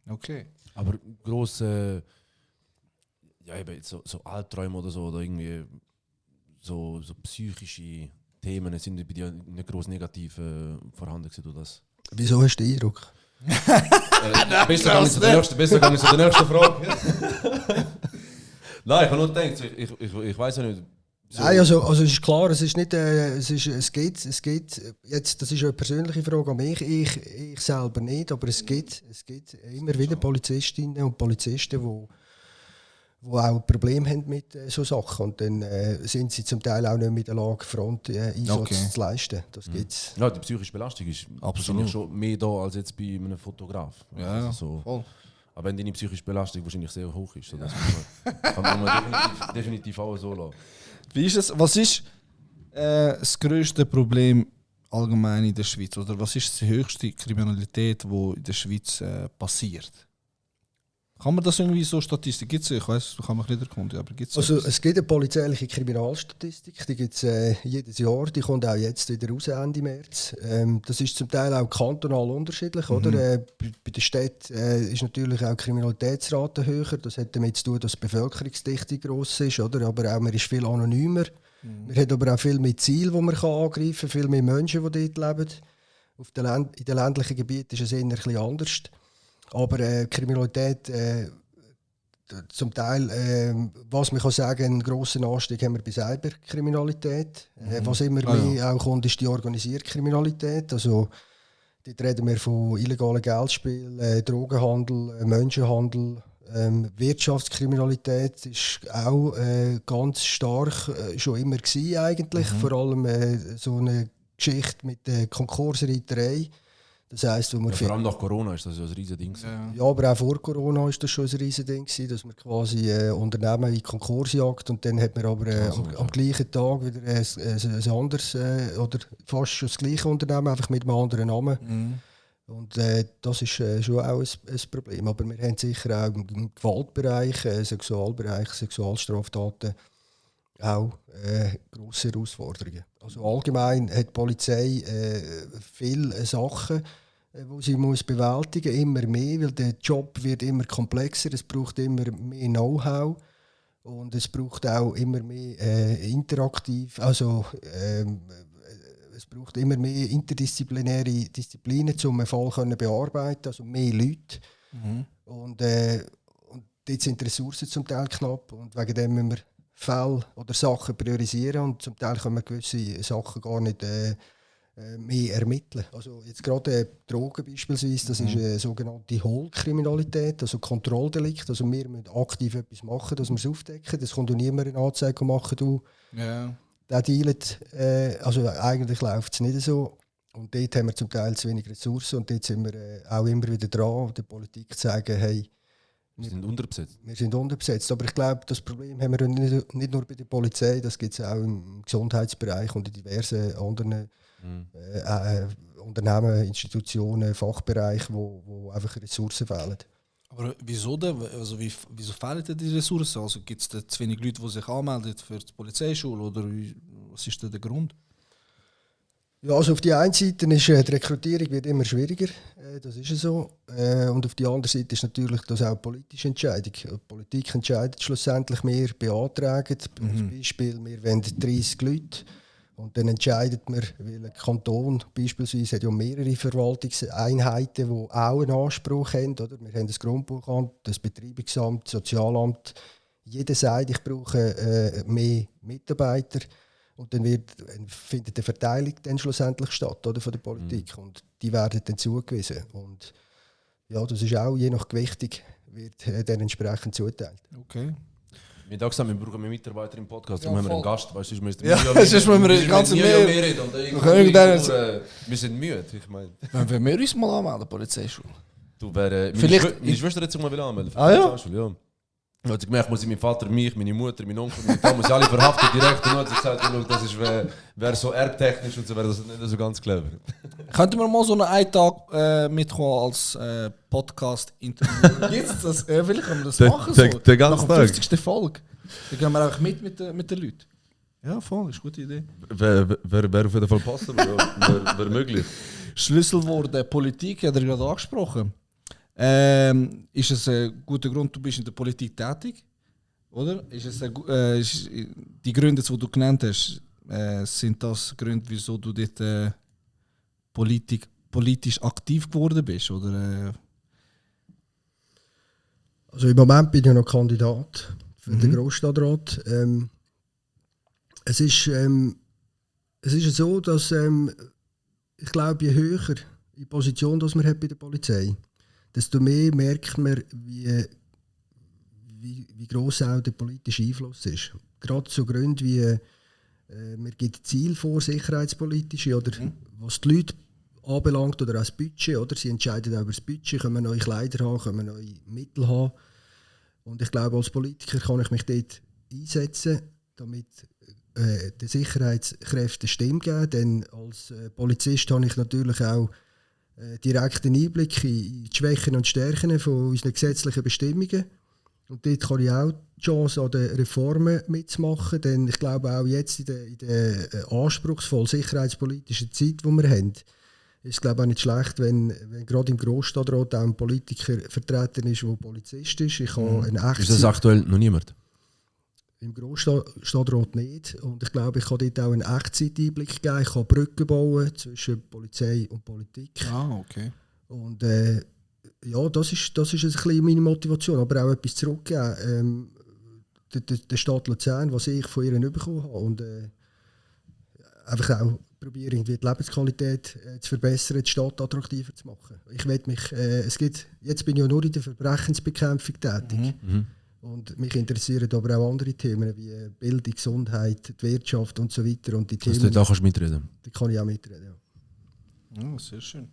Okay. Aber grosse, ja eben so Albträume oder so, oder irgendwie so psychische Themen sind bei dir nicht gross negativ vorhanden gewesen, oder das? Wieso hast du den Eindruck? Besser gar nicht zu der nächsten Frage. Nein, ich habe nur gedacht, ich weiß ja nicht. So. Nein, also es ist klar, es ist nicht, es geht, jetzt, das ist eine persönliche Frage an mich, ich selber nicht, aber es gibt immer wieder Polizistinnen und Polizisten, die auch Probleme haben mit so Sachen und dann sind sie zum Teil auch nicht mehr in der Lage, Fronteinsatz zu leisten. Das gibt's. Ja, die psychische Belastung ist wahrscheinlich schon mehr da als jetzt bei einem Fotograf. Ja, also so. voll. Aber wenn deine psychische Belastung wahrscheinlich sehr hoch ist, so das kann man definitiv auch so lassen. Wie ist es? Was ist das grösste Problem allgemein in der Schweiz? Oder was ist die höchste Kriminalität, die in der Schweiz passiert? Kann man das irgendwie so Statistik? Gibt's? Ich weiss, du kannst mich nicht erkunden, aber gibt es Also es gibt eine polizeiliche Kriminalstatistik, die gibt es jedes Jahr, die kommt auch jetzt wieder raus, Ende März. Das ist zum Teil auch kantonal unterschiedlich, oder? Bei den Städten ist natürlich auch die Kriminalitätsrate höher, das hat damit zu tun, dass die Bevölkerungsdichte gross ist, oder? Aber auch man ist viel anonymer. Man hat aber auch viel mehr Ziele, die man angreifen kann, viel mehr Menschen, die dort leben. In den ländlichen Gebieten ist es eher ein bisschen anders. Aber Kriminalität, zum Teil, was man kann sagen, einen grossen Anstieg haben wir bei Cyberkriminalität. Was immer mehr auch kommt, ist die organisierte Kriminalität. Also, dort reden wir von illegalen Geldspielen, Drogenhandel, Menschenhandel. Wirtschaftskriminalität ist auch ganz stark schon immer gewesen, eigentlich. Vor allem so eine Geschichte mit der Konkursreiterei. Das heisst, wo wir vor allem nach Corona ist das ja ein riesiges Ding. Ja, aber auch vor Corona war das schon ein riesiges Ding, dass man quasi Unternehmen in Konkurs jagt und dann hat man aber am gleichen Tag wieder ein anderes oder fast schon das gleiche Unternehmen, einfach mit einem anderen Namen. Und das ist schon auch ein Problem. Aber wir haben sicher auch im Gewaltbereich, Sexualbereich, Sexualstraftaten auch grosse Herausforderungen. Also allgemein hat die Polizei viele Sachen, die sie bewältigen muss, immer mehr, weil der Job wird immer komplexer, es braucht immer mehr Know-how und es braucht auch immer mehr interaktiv, also es braucht immer mehr interdisziplinäre Disziplinen, um einen Fall zu bearbeiten, also mehr Leute. Und dort sind die Ressourcen zum Teil knapp und wegen dem müssen wir Fälle oder Sachen priorisieren und zum Teil können wir gewisse Sachen gar nicht mehr ermitteln. Also jetzt gerade Drogen beispielsweise, das ist eine sogenannte Hohlkriminalität, also Kontrolldelikt. Also wir müssen aktiv etwas machen, dass wir es aufdecken. Das kommt auch niemand eine Anzeige machen, du der dealt, also eigentlich läuft es nicht so. Und dort haben wir zum Teil zu wenig Ressourcen und dort sind wir auch immer wieder dran, der Politik zu sagen, hey, Wir sind unterbesetzt. wir sind unterbesetzt. Aber ich glaube, das Problem haben wir nicht nur bei der Polizei, das gibt es auch im Gesundheitsbereich und in diversen anderen Unternehmen, Institutionen, Fachbereichen, wo einfach Ressourcen fehlen. Aber wieso denn? Also wieso fehlen denn die Ressourcen? Also gibt es da zu wenig Leute, die sich anmelden für die Polizeischule? Oder was ist denn der Grund? Ja, also auf die einen Seite ist die Rekrutierung wird immer schwieriger, das ist so. Und auf die andere Seite ist natürlich das auch eine politische Entscheidung. Die Politik entscheidet schlussendlich, wir beantragen, zum Beispiel, wir wollen 30 Leute und dann entscheidet man, weil ein Kanton beispielsweise hat ja mehrere Verwaltungseinheiten, die auch einen Anspruch haben. Oder? Wir haben das Grundbuchamt, das Betreibungsamt, das Sozialamt. Jeder sagt, ich brauche mehr Mitarbeiter. Und dann findet eine Verteilung dann schlussendlich statt, oder, von der Politik. Und die werden dann zugewiesen. Und ja, das ist auch je nach Gewichtung wird dann entsprechend zugeteilt. Okay. Wir haben auch gesagt, wir brauchen mehr Mitarbeiter im Podcast, darum Ja, haben wir einen voll. Gast. Weißt du, sonst müssen wir die ganze mehr reden. Und wir sind müde, ich meine. Wenn wir uns mal anmelden, Polizeischule. Du wärst Vielleicht- meine Schwester hat sich mal anmelden. Ah, ja? Ja. Dann hat sie gemerkt, muss ich meinen Vater, mich, meine Mutter, meinen Onkel, meine Tante, muss ich alle verhaften direkt. Und dann hat sie gesagt, schau, das wäre so erbtechnisch und so, wäre das nicht so ganz clever. Könnten wir mal so einen Tag mitkommen als Podcast-Interview? Gibt's das? Vielleicht können wir das machen. So. der ganze Nach der Tag. 50. Folge. Dann gehen wir einfach mit den Leuten. Ja, voll, ist eine gute Idee. Wäre auf jeden Fall passen, wäre möglich. Schlüsselwort Politik hat er gerade angesprochen. Ist es ein guter Grund, du bist in der Politik tätig? Oder? Ist es die Gründe, die du genannt hast, sind das Gründe, wieso du dort politisch aktiv geworden bist? Oder, Also im Moment bin ich noch Kandidat für den Grossstadtrat. Es ist so, dass ich glaube, je höher die Position das man hat bei der Polizei, desto mehr merkt man, wie gross auch der politische Einfluss ist. Gerade so Gründe wie man gibt Ziele vor, sicherheitspolitische, oder was die Leute anbelangt, oder auch das Budget. Oder? Sie entscheiden auch über das Budget, können wir neue Kleider haben, können wir neue Mittel haben. Und ich glaube, als Politiker kann ich mich dort einsetzen, damit den Sicherheitskräften Stimme geben. Denn als Polizist habe ich natürlich auch direkten Einblick in die Schwächen und Stärken von unseren gesetzlichen Bestimmungen. Und dort kann ich auch die Chance an den Reformen mitzumachen, denn ich glaube auch jetzt in der anspruchsvollen sicherheitspolitischen Zeit, die wir haben, ist es glaube ich auch nicht schlecht, wenn gerade im Grossstadtrat auch ein Politiker vertreten ist, der Polizist ist. Ich habe eine Ist das aktuell noch niemand? Im Grossstadtrat nicht. Und ich glaube, ich kann dort auch einen Echtzeiteinblick geben. Ich kann Brücken bauen zwischen Polizei und Politik. okay. Und ja, das ist ein bisschen meine Motivation. Aber auch etwas zurückgeben. Der Stadt Luzern, was ich von ihnen bekommen habe. Und einfach auch probieren, irgendwie die Lebensqualität zu verbessern, die Stadt attraktiver zu machen. Ich will mich, jetzt bin ich ja nur in der Verbrechensbekämpfung tätig. Und mich interessieren aber auch andere Themen wie Bildung, Gesundheit, die Wirtschaft und so weiter. Und die Dass Themen, du da kannst mitreden. die kann ich auch mitreden. Ja. Ja, sehr schön.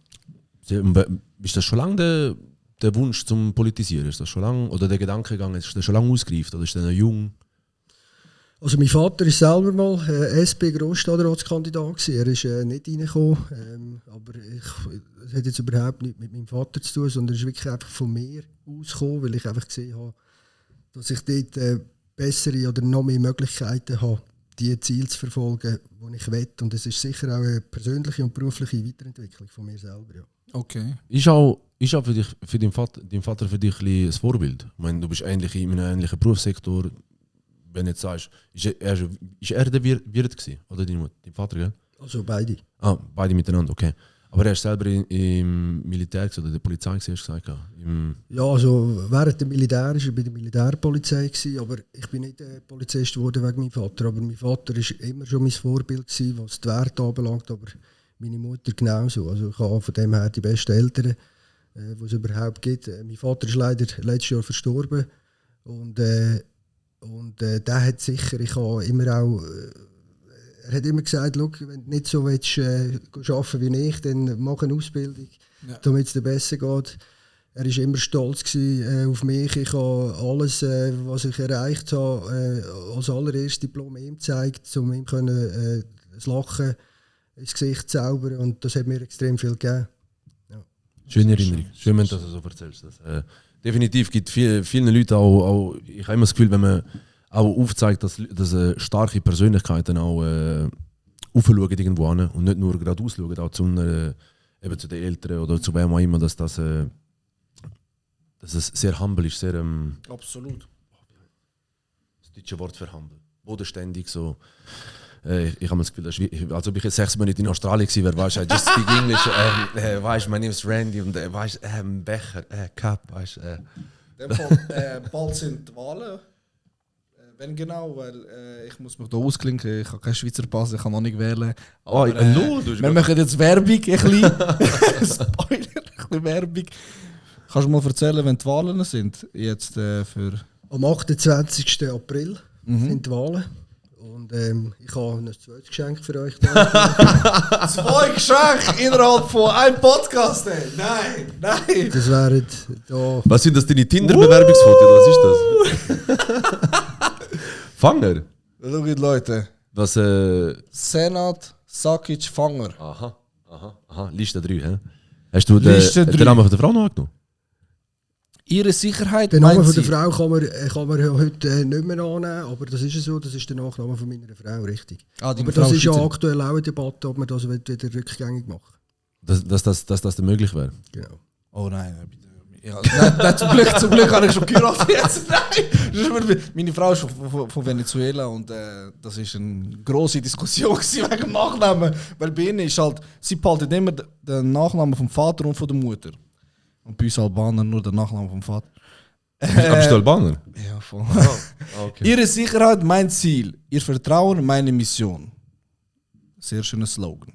Ist das schon lange der Wunsch zum Politisieren? Ist das schon lange, oder der Gedankengang, ist das schon lange ausgereift? Oder ist der noch jung? Also mein Vater war selber mal SP-Grossstadtratskandidat gewesen. Er ist nicht reingekommen, aber es hat jetzt überhaupt nichts mit meinem Vater zu tun, sondern es ist wirklich einfach von mir ausgekommen, weil ich einfach gesehen habe, dass ich dort bessere oder noch mehr Möglichkeiten habe, die Ziele zu verfolgen, die ich will. Und es ist sicher auch eine persönliche und berufliche Weiterentwicklung von mir selber. Ja. Okay. Ist auch für deinen Vater für dich ein Vorbild? Ich meine, du bist eigentlich in einem ähnlichen Berufssektor. Wenn du jetzt sagst, ist er der Wirt gewesen? Oder dein Vater, gell? Also beide. Ah, beide miteinander, okay. Aber er ist selber im Militär gewesen, oder der Polizei gewesen, hast du gesagt? Ja, also während dem Militär war er bei der Militärpolizei gewesen, aber ich bin nicht Polizist geworden wegen meinem Vater. Aber mein Vater war immer schon mein Vorbild gewesen, was die Werte anbelangt, aber meine Mutter genauso. Also ich habe von dem her die besten Eltern, die es überhaupt gibt. Mein Vater ist leider letztes Jahr verstorben und der hat sicher, ich habe immer auch er hat immer gesagt, wenn du nicht so willst, arbeiten wie ich, dann mach eine Ausbildung, damit es dir besser geht. Er war immer stolz auf mich. Ich habe alles, was ich erreicht habe, als allererstes Diplom ihm gezeigt, um ihm das Lachen ins Gesicht zu zaubern. Und das hat mir extrem viel gegeben. Ja. Schöne Erinnerung. Schön, wenn du das so erzählst. Definitiv gibt vielen Leuten auch, ich habe immer das Gefühl, wenn man auch aufzeigt, dass starke Persönlichkeiten auch aufschauen irgendwo hin und nicht nur gerade ausschauen, auch eben zu den Eltern oder zu wem auch immer, dass es sehr humble ist, sehr Absolut. das deutsche Wort für humble. Bodenständig so. Ich habe das Gefühl, als ob ich jetzt 6 Monate in Australien gewesen wäre, weißt du, I just speak English, weißt du, my name is Randy und weißt du, Becher, Cup, weißt du. Bald sind die Wahlen. Wenn genau, weil ich muss mich da ausklinken, ich habe keinen Schweizer Pass, ich kann noch nicht wählen. Aber, wir machen jetzt Werbung, ein bisschen. Spoiler, ein bisschen Werbung. Kannst du mal erzählen, wenn die Wahlen sind? Jetzt für... Am 28. April sind die Wahlen. Und ich habe ein zweites Geschenk für euch. 2 Geschenke innerhalb von einem Podcast, ey. Nein! Das wären da... Was sind das, deine Tinder-Bewerbungsfotos? Was ist das? Fanger? Schaut, Leute. Was, Senat Sakic Fanger. Aha. Liste 3, hä? Hast du Liste den 3. Namen von der Frau noch angenommen? Ihre Sicherheit, Den Namen meint von der sie? Frau kann man ja heute nicht mehr annehmen, aber das ist so, das ist der Nachname von meiner Frau, richtig. Ah, Aber das ist ja aktuell auch eine Debatte, ob man das wieder rückgängig macht. Dass das denn möglich wäre? Genau. Oh nein, bitte. Ja, nein, zum Glück habe ich schon geheiratet jetzt. Nein. Meine Frau ist von Venezuela und das war eine grosse Diskussion wegen dem Nachnamen. Weil bei ihnen ist halt, sie behalten immer den Nachnamen vom Vater und von der Mutter. Und bei uns Albanern nur den Nachnamen vom Vater. Aber bist du Albaner? Ja, voll. Okay. Ihre Sicherheit, mein Ziel. Ihr Vertrauen, meine Mission. Sehr schöner Slogan.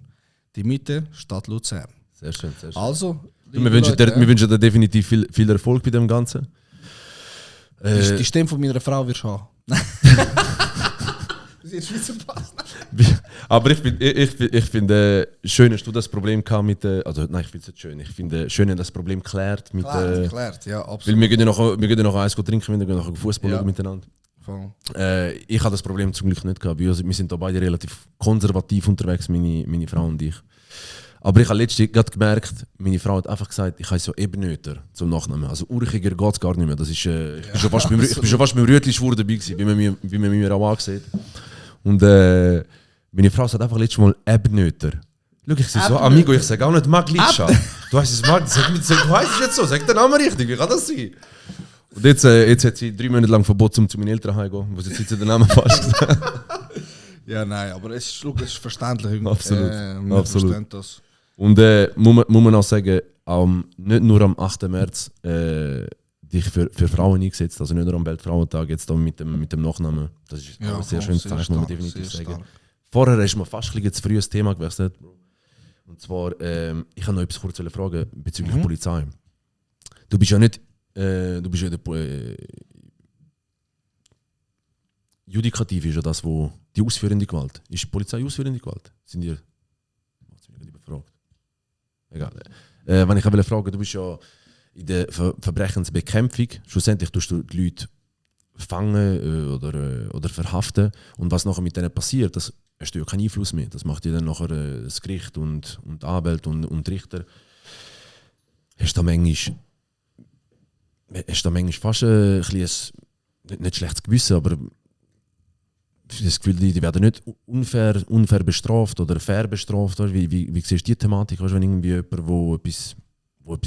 Die Mitte, Stadt Luzern. Sehr schön, sehr schön. Also, Wir wünschen dir definitiv viel Erfolg bei dem Ganzen. Die Stimme von meiner Frau wirst du haben. Sie ist Schweizer Pass. Aber ich finde schön, dass du das Problem gehabt mit also nein, ich finde es nicht schön. Ich finde schön, dass das Problem klärt mit Klärt, ja, absolut. weil wir gehen ja noch eins trinken, wir gehen noch Fußball schauen miteinander. Voll. Ich habe das Problem zum Glück nicht gehabt. Wir sind da beide relativ konservativ unterwegs, meine Frau und ich. Aber ich habe letztens gerade gemerkt, meine Frau hat einfach gesagt, ich heiße so Ebenöter zum Nachnamen. Also urchiger geht es gar nicht mehr. Das ist, ich bin schon fast beim Rütli-Schwur dabei gewesen, wie man mir auch ansieht. Und meine Frau sagt einfach letztes Mal Ebenöter. Schau, ich sage so, Amigo, ich sage auch nicht Maglica. Du heißt es Maglica. Du heißt es jetzt so, sag den Namen richtig, wie kann das sein? Und jetzt hat sie 3 Monate lang verboten, zu meinen Eltern heimzugehen, wo sie jetzt den Namen fast. Ja, nein, aber es ist verständlich. Absolut. Wir Absolut. verstehen das. Und muss man auch sagen, nicht nur am 8. März dich für Frauen eingesetzt, also nicht nur am Weltfrauentag, jetzt da mit dem Nachnamen. Das ist auch ein sehr schönes Zeichen, muss man definitiv sagen. Vorher ist mir fast ein zu früh das Thema gewesen. Und zwar, ich habe noch etwas kurz fragen bezüglich Polizei. Du bist ja nicht, du bist ja Judikativ ist ja das, wo die ausführende Gewalt. Ist die Polizei ausführende Gewalt? Sind die? Jetzt bin ich überfragt. Egal. Wenn ich wollte fragen, du bist ja in der Verbrechensbekämpfung. Schlussendlich tust du die Leute fangen oder verhaften. Und was nachher mit denen passiert, das hast du ja keinen Einfluss mehr. Das macht ja dann nachher das Gericht und Anwälte und Richter. Hast du da manchmal fast ein bisschen nicht schlechtes Gewissen, aber das Gefühl, die werden nicht unfair bestraft oder fair bestraft. Wie siehst du die Thematik? Wenn irgendwie jemand, wo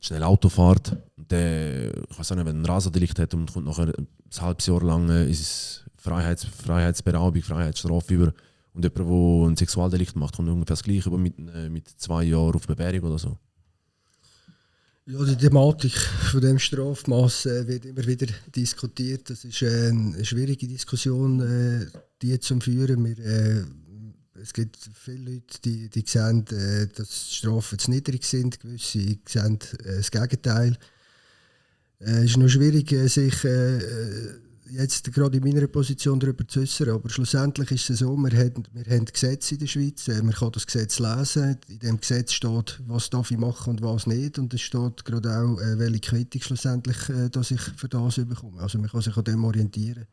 schnell Auto fährt, der, ich weiß nicht, wenn ein Rasendelikt hat und kommt nachher ein halbes Jahr lang ist es Freiheitsberaubung, Freiheitsstrafe über, und jemand, der ein Sexualdelikt macht, kommt ungefähr das Gleiche über mit 2 Jahren auf Bewährung oder so. Ja, die Thematik von dem Strafmaß wird immer wieder diskutiert. Das ist eine schwierige Diskussion, die zu führen. Es gibt viele Leute, die sehen, dass die Strafen zu niedrig sind. Gewisse sehen das Gegenteil. Es ist noch schwierig, sich jetzt gerade in meiner Position darüber zu äußern, aber schlussendlich ist es so, wir haben Gesetze in der Schweiz, man kann das Gesetz lesen, in dem Gesetz steht, was darf ich machen und was nicht, und es steht gerade auch, welche Quittung schlussendlich, dass ich für das bekomme. Also man kann sich an dem orientieren.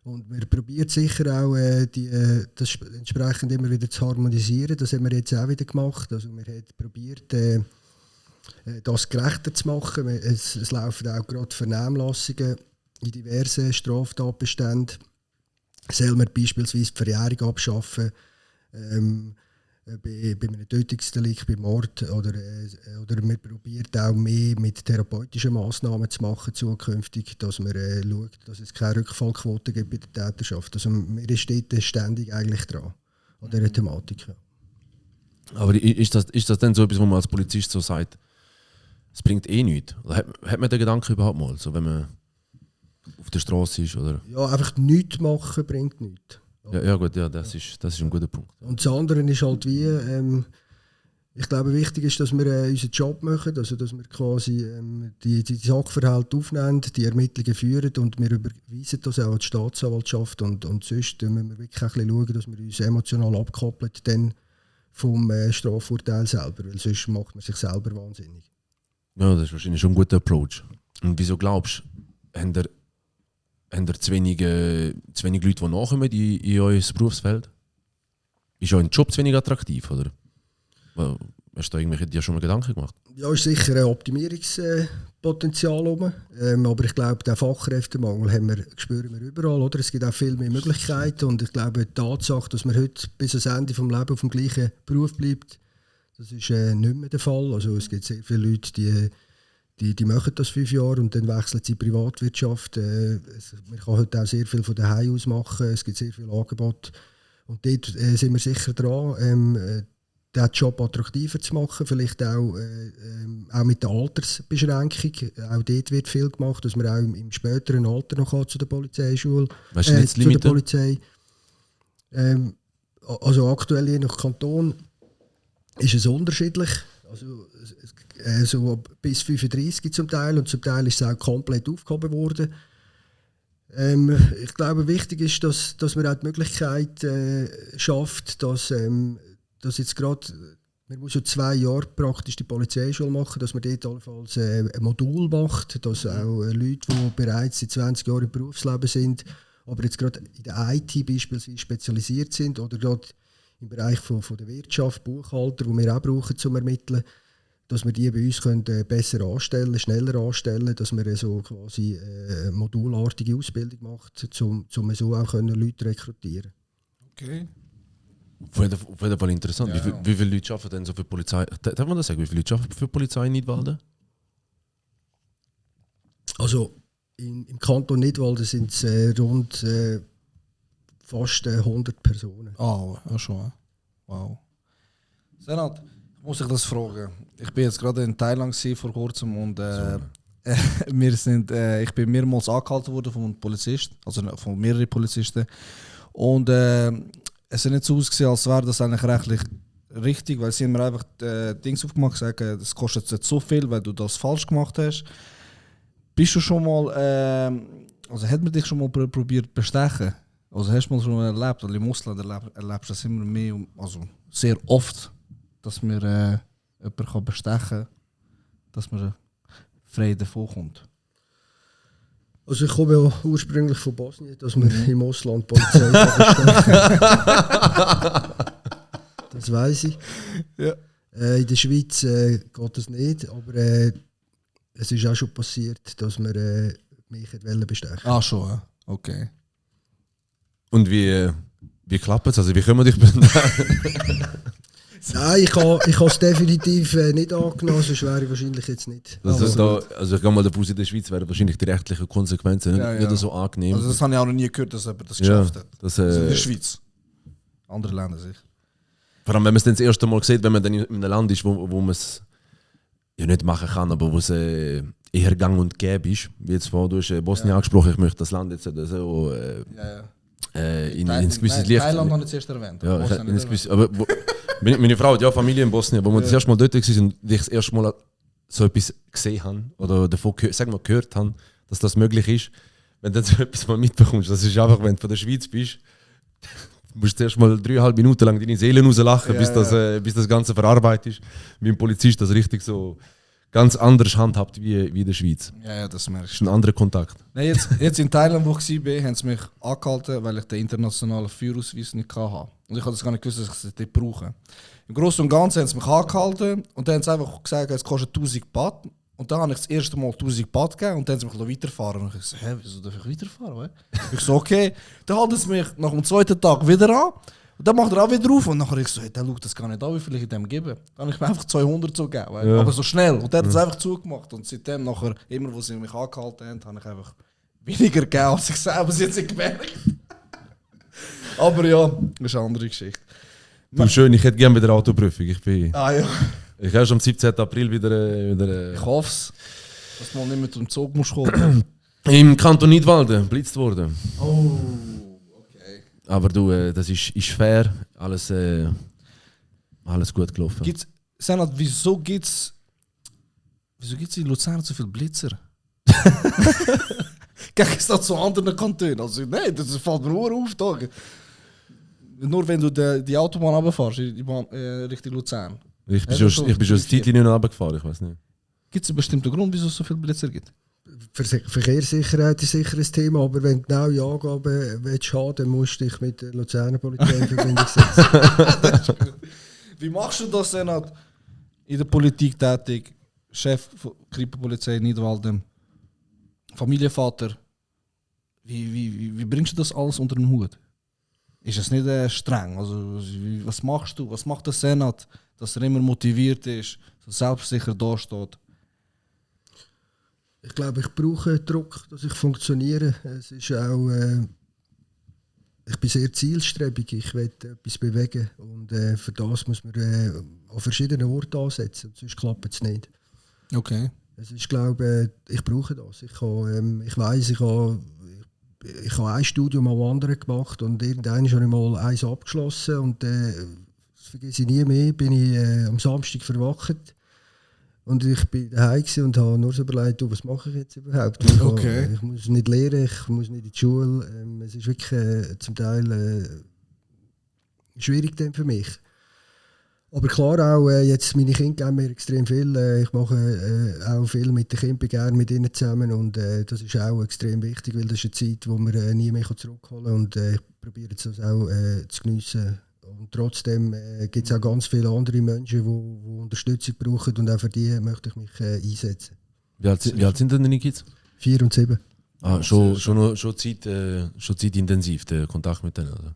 Und wir probieren sicher auch, das entsprechend immer wieder zu harmonisieren. Das haben wir jetzt auch wieder gemacht. Also wir haben probiert, das gerechter zu machen. Es laufen auch gerade Vernehmlassungen in diversen Straftatbeständen. Sollen wir beispielsweise die Verjährung abschaffen, bei einem Tötungsdelikt, bei Mord, oder wir probieren auch mehr mit therapeutischen Massnahmen zu machen zukünftig, dass man schaut, dass es keine Rückfallquote gibt bei der Täterschaft. Also wir ist dort ständig eigentlich dran, an dieser Thematik. Ja. Aber ist das dann so etwas, wo man als Polizist so sagt, es bringt eh nichts? Oder hat man den Gedanken überhaupt mal, so wenn man auf der Straße ist? Oder? Ja, einfach nichts machen bringt nichts. Ja gut, ja, das ist ein guter Punkt. Und das andere ist halt wie, ich glaube, wichtig ist, dass wir unseren Job machen, also dass wir quasi die Sachverhalte aufnehmen, die Ermittlungen führen, und wir überweisen das auch an die Staatsanwaltschaft, und sonst müssen wir wirklich ein bisschen schauen, dass wir uns emotional abkoppeln dann vom Strafurteil selber, weil sonst macht man sich selber wahnsinnig. Ja, das ist wahrscheinlich schon ein guter Approach. Und wieso glaubst du, haben ihr zu wenig Leute, die nachkommen in euer Berufsfeld? Ist euer Job zu wenig attraktiv, oder? Hast du dir schon mal Gedanken gemacht? Ja, ist sicher ein Optimierungspotenzial rum. Aber ich glaube, den Fachkräftemangel spüren wir überall. Oder? Es gibt auch viel mehr Möglichkeiten. Und ich glaube, die Tatsache, dass man heute bis ans Ende des Lebens auf dem gleichen Beruf bleibt, das ist nicht mehr der Fall. Also, es gibt sehr viele Leute, die machen das 5 Jahre und dann wechseln sie in die Privatwirtschaft. Man kann heute auch sehr viel von daheim aus machen. Es gibt sehr viele Angebote. Und dort sind wir sicher dran, den Job attraktiver zu machen. Vielleicht auch mit der Altersbeschränkung. Auch dort wird viel gemacht, dass man auch im späteren Alter noch zu der Polizeischule Was ist jetzt zu der Polizei. Also aktuell je nach Kanton ist es unterschiedlich. Also, so bis 35 zum Teil, und zum Teil ist es auch komplett aufgehoben worden. Ich glaube, wichtig ist, dass man auch die Möglichkeit schafft, dass jetzt gerade, man muss ja 2 Jahre praktisch die Polizeischule machen, dass man dort allenfalls ein Modul macht, dass auch Leute, die bereits seit 20 Jahren im Berufsleben sind, aber jetzt gerade in der IT beispielsweise spezialisiert sind, oder gerade im Bereich von der Wirtschaft, Buchhalter, die wir auch brauchen zum Ermitteln, dass wir die bei uns können besser anstellen, schneller anstellen, dass wir so quasi eine modulartige Ausbildung macht, um so auch Leute rekrutieren. Okay. Auf jeden Fall interessant. Ja. Wie viele Leute arbeiten denn so für die Polizei? Darf man das sagen? Wie viele Leute arbeiten für die Polizei in Nidwalden? Also im Kanton Nidwalden sind es rund fast 100 Personen. Ja schon. Wow. Senat, muss ich das fragen? Ich bin jetzt gerade in Thailand vor kurzem und ich bin mehrmals angehalten worden von einem Polizist, also von mehreren Polizisten. Und es hat nicht so ausgesehen, als wäre das eigentlich rechtlich richtig, weil sie haben mir einfach Dings aufgemacht und sagen, das kostet jetzt so viel, weil du das falsch gemacht hast. Bist du schon mal, also hat man dich schon mal probiert bestechen? Also hast du mal schon erlebt, weil im Ausland erlebst du das immer mehr, also sehr oft, dass man jemanden bestechen kann, dass man frei davon kommt. Also ich komme ja ursprünglich von Bosnien, dass man im Ausland Polizei bestechen. Das weiss ich. Ja. In der Schweiz geht das nicht, aber es ist auch schon passiert, dass man mich bestechen wollte. Ah schon, ja. Okay. Und wie klappt es? Also wie können wir dich Nein, ich habe es definitiv nicht angenommen, sonst wäre ich wahrscheinlich jetzt nicht. also ich gehe mal davon aus, in der Schweiz wären wahrscheinlich die rechtlichen Konsequenzen nicht so angenehm. Also das habe ich auch noch nie gehört, dass jemand das geschafft hat. Das, Also in der Schweiz. Andere Länder sich. Vor allem, wenn man es dann das erste Mal sieht, wenn man dann in einem Land ist, wo man es ja nicht machen kann, aber wo es eher gang und gäbe ist. Wie jetzt vorhin, du hast Bosnien angesprochen, ich möchte das Land jetzt so ins gewisses Licht. Thailand habe ich zuerst erwähnt. Ja, aber meine Frau hat ja Familie in Bosnien, wo wir das erste Mal dort waren und ich das erste Mal so etwas gesehen habe oder davon gehört habe, dass das möglich ist. wenn du so etwas mal mitbekommst, das ist einfach, wenn du von der Schweiz bist, musst du erst mal 3,5 Minuten lang deine Seele rauslachen, bis das Ganze verarbeitet ist. Wie ein Polizist das richtig so ganz anders handhabt wie in der Schweiz. Ja, das merkst Das ist ein anderer Kontakt. Nein, jetzt in Thailand, wo ich war, haben sie mich angehalten, weil ich den internationalen Führerausweis nicht hatte. Und ich habe das gar nicht gewusst, dass ich es dort brauche. Im Großen und Ganzen haben sie mich angehalten und dann haben sie einfach gesagt, es kostet 1000 Baht. Und dann habe ich das erste Mal 1000 Baht gegeben und dann haben sie mich weiterfahren. Und ich so, wieso darf ich weiterfahren? Ich so, okay. Dann halten sie mich nach dem zweiten Tag wieder an. Und dann macht er auch wieder auf. Und nachher ich so, der schaut das gar nicht an, wie viel ich dem gebe. Dann habe ich mir einfach 200 so gegeben. Ja. Aber so schnell. Und der hat es einfach zugemacht. Und seitdem nachher, immer wo sie mich angehalten haben, habe ich einfach weniger gegeben, als ich selber jetzt gemerkt. Aber ja, das ist eine andere Geschichte. Du, schön, ich hätte gerne wieder Autoprüfung. Ah ja. Ich erst am 17. April wieder Ich hoffe es, dass du mal nicht mit dem Zug musst kommen. im Kanton Nidwalden blitzt worden. Oh, okay. Aber du, das ist fair, alles gut gelaufen. Senat, wieso gibt's in Luzern so viele Blitzer? Gegensatz zu anderen Kantonen. Also, nein, das fällt mir nur auf. Da. Nur wenn du die Autobahn runterfährst, Richtung Luzern. Ich bin schon ein Zeitchen nicht runtergefahren, ich weiß nicht. Gibt es einen bestimmten Grund, wieso es so viele Blitzer gibt? Verkehrssicherheit ist sicher ein Thema, aber wenn du genaue Angaben willst haben, dann musst du dich mit der Luzerner Polizei in Verbindung setzen. Wie machst du das, Senat? In der Politik tätig, Chef von Kripo-Polizei Nidwalden, Familienvater. Wie bringst du das alles unter den Hut? Ist es nicht streng? Also, was machst du? Was macht der Senat, dass er immer motiviert ist, so selbstsicher dasteht? Ich glaube, ich brauche Druck, dass ich funktioniere. Es ist auch, ich bin sehr zielstrebig, ich will etwas bewegen und für das muss man an verschiedenen Orten ansetzen, sonst klappt es nicht. Okay. Es ist, glaube ich brauche das. Ich weiss, ich habe ein Studium am anderen gemacht und irgendwann habe ich mal eins abgeschlossen und das vergesse ich nie mehr, bin ich am Samstag verwacht und ich bin daheim und habe nur so überlegt, was mache ich jetzt überhaupt? Ich muss nicht lernen, ich muss nicht in die Schule. Es ist wirklich zum Teil schwierig dann für mich. Aber klar auch, jetzt meine Kinder geben mir extrem viel. Ich mache auch viel mit den Kindern, bin gerne mit ihnen zusammen und das ist auch extrem wichtig, weil das ist eine Zeit, wo man nie mehr zurückholen kann und ich probiere das auch zu geniessen. Und trotzdem gibt es auch ganz viele andere Menschen, die Unterstützung brauchen und auch für die möchte ich mich einsetzen. Wie alt sind denn deine Kids? 4 und 7. Schon zeitintensiv, der Kontakt mit denen. Also.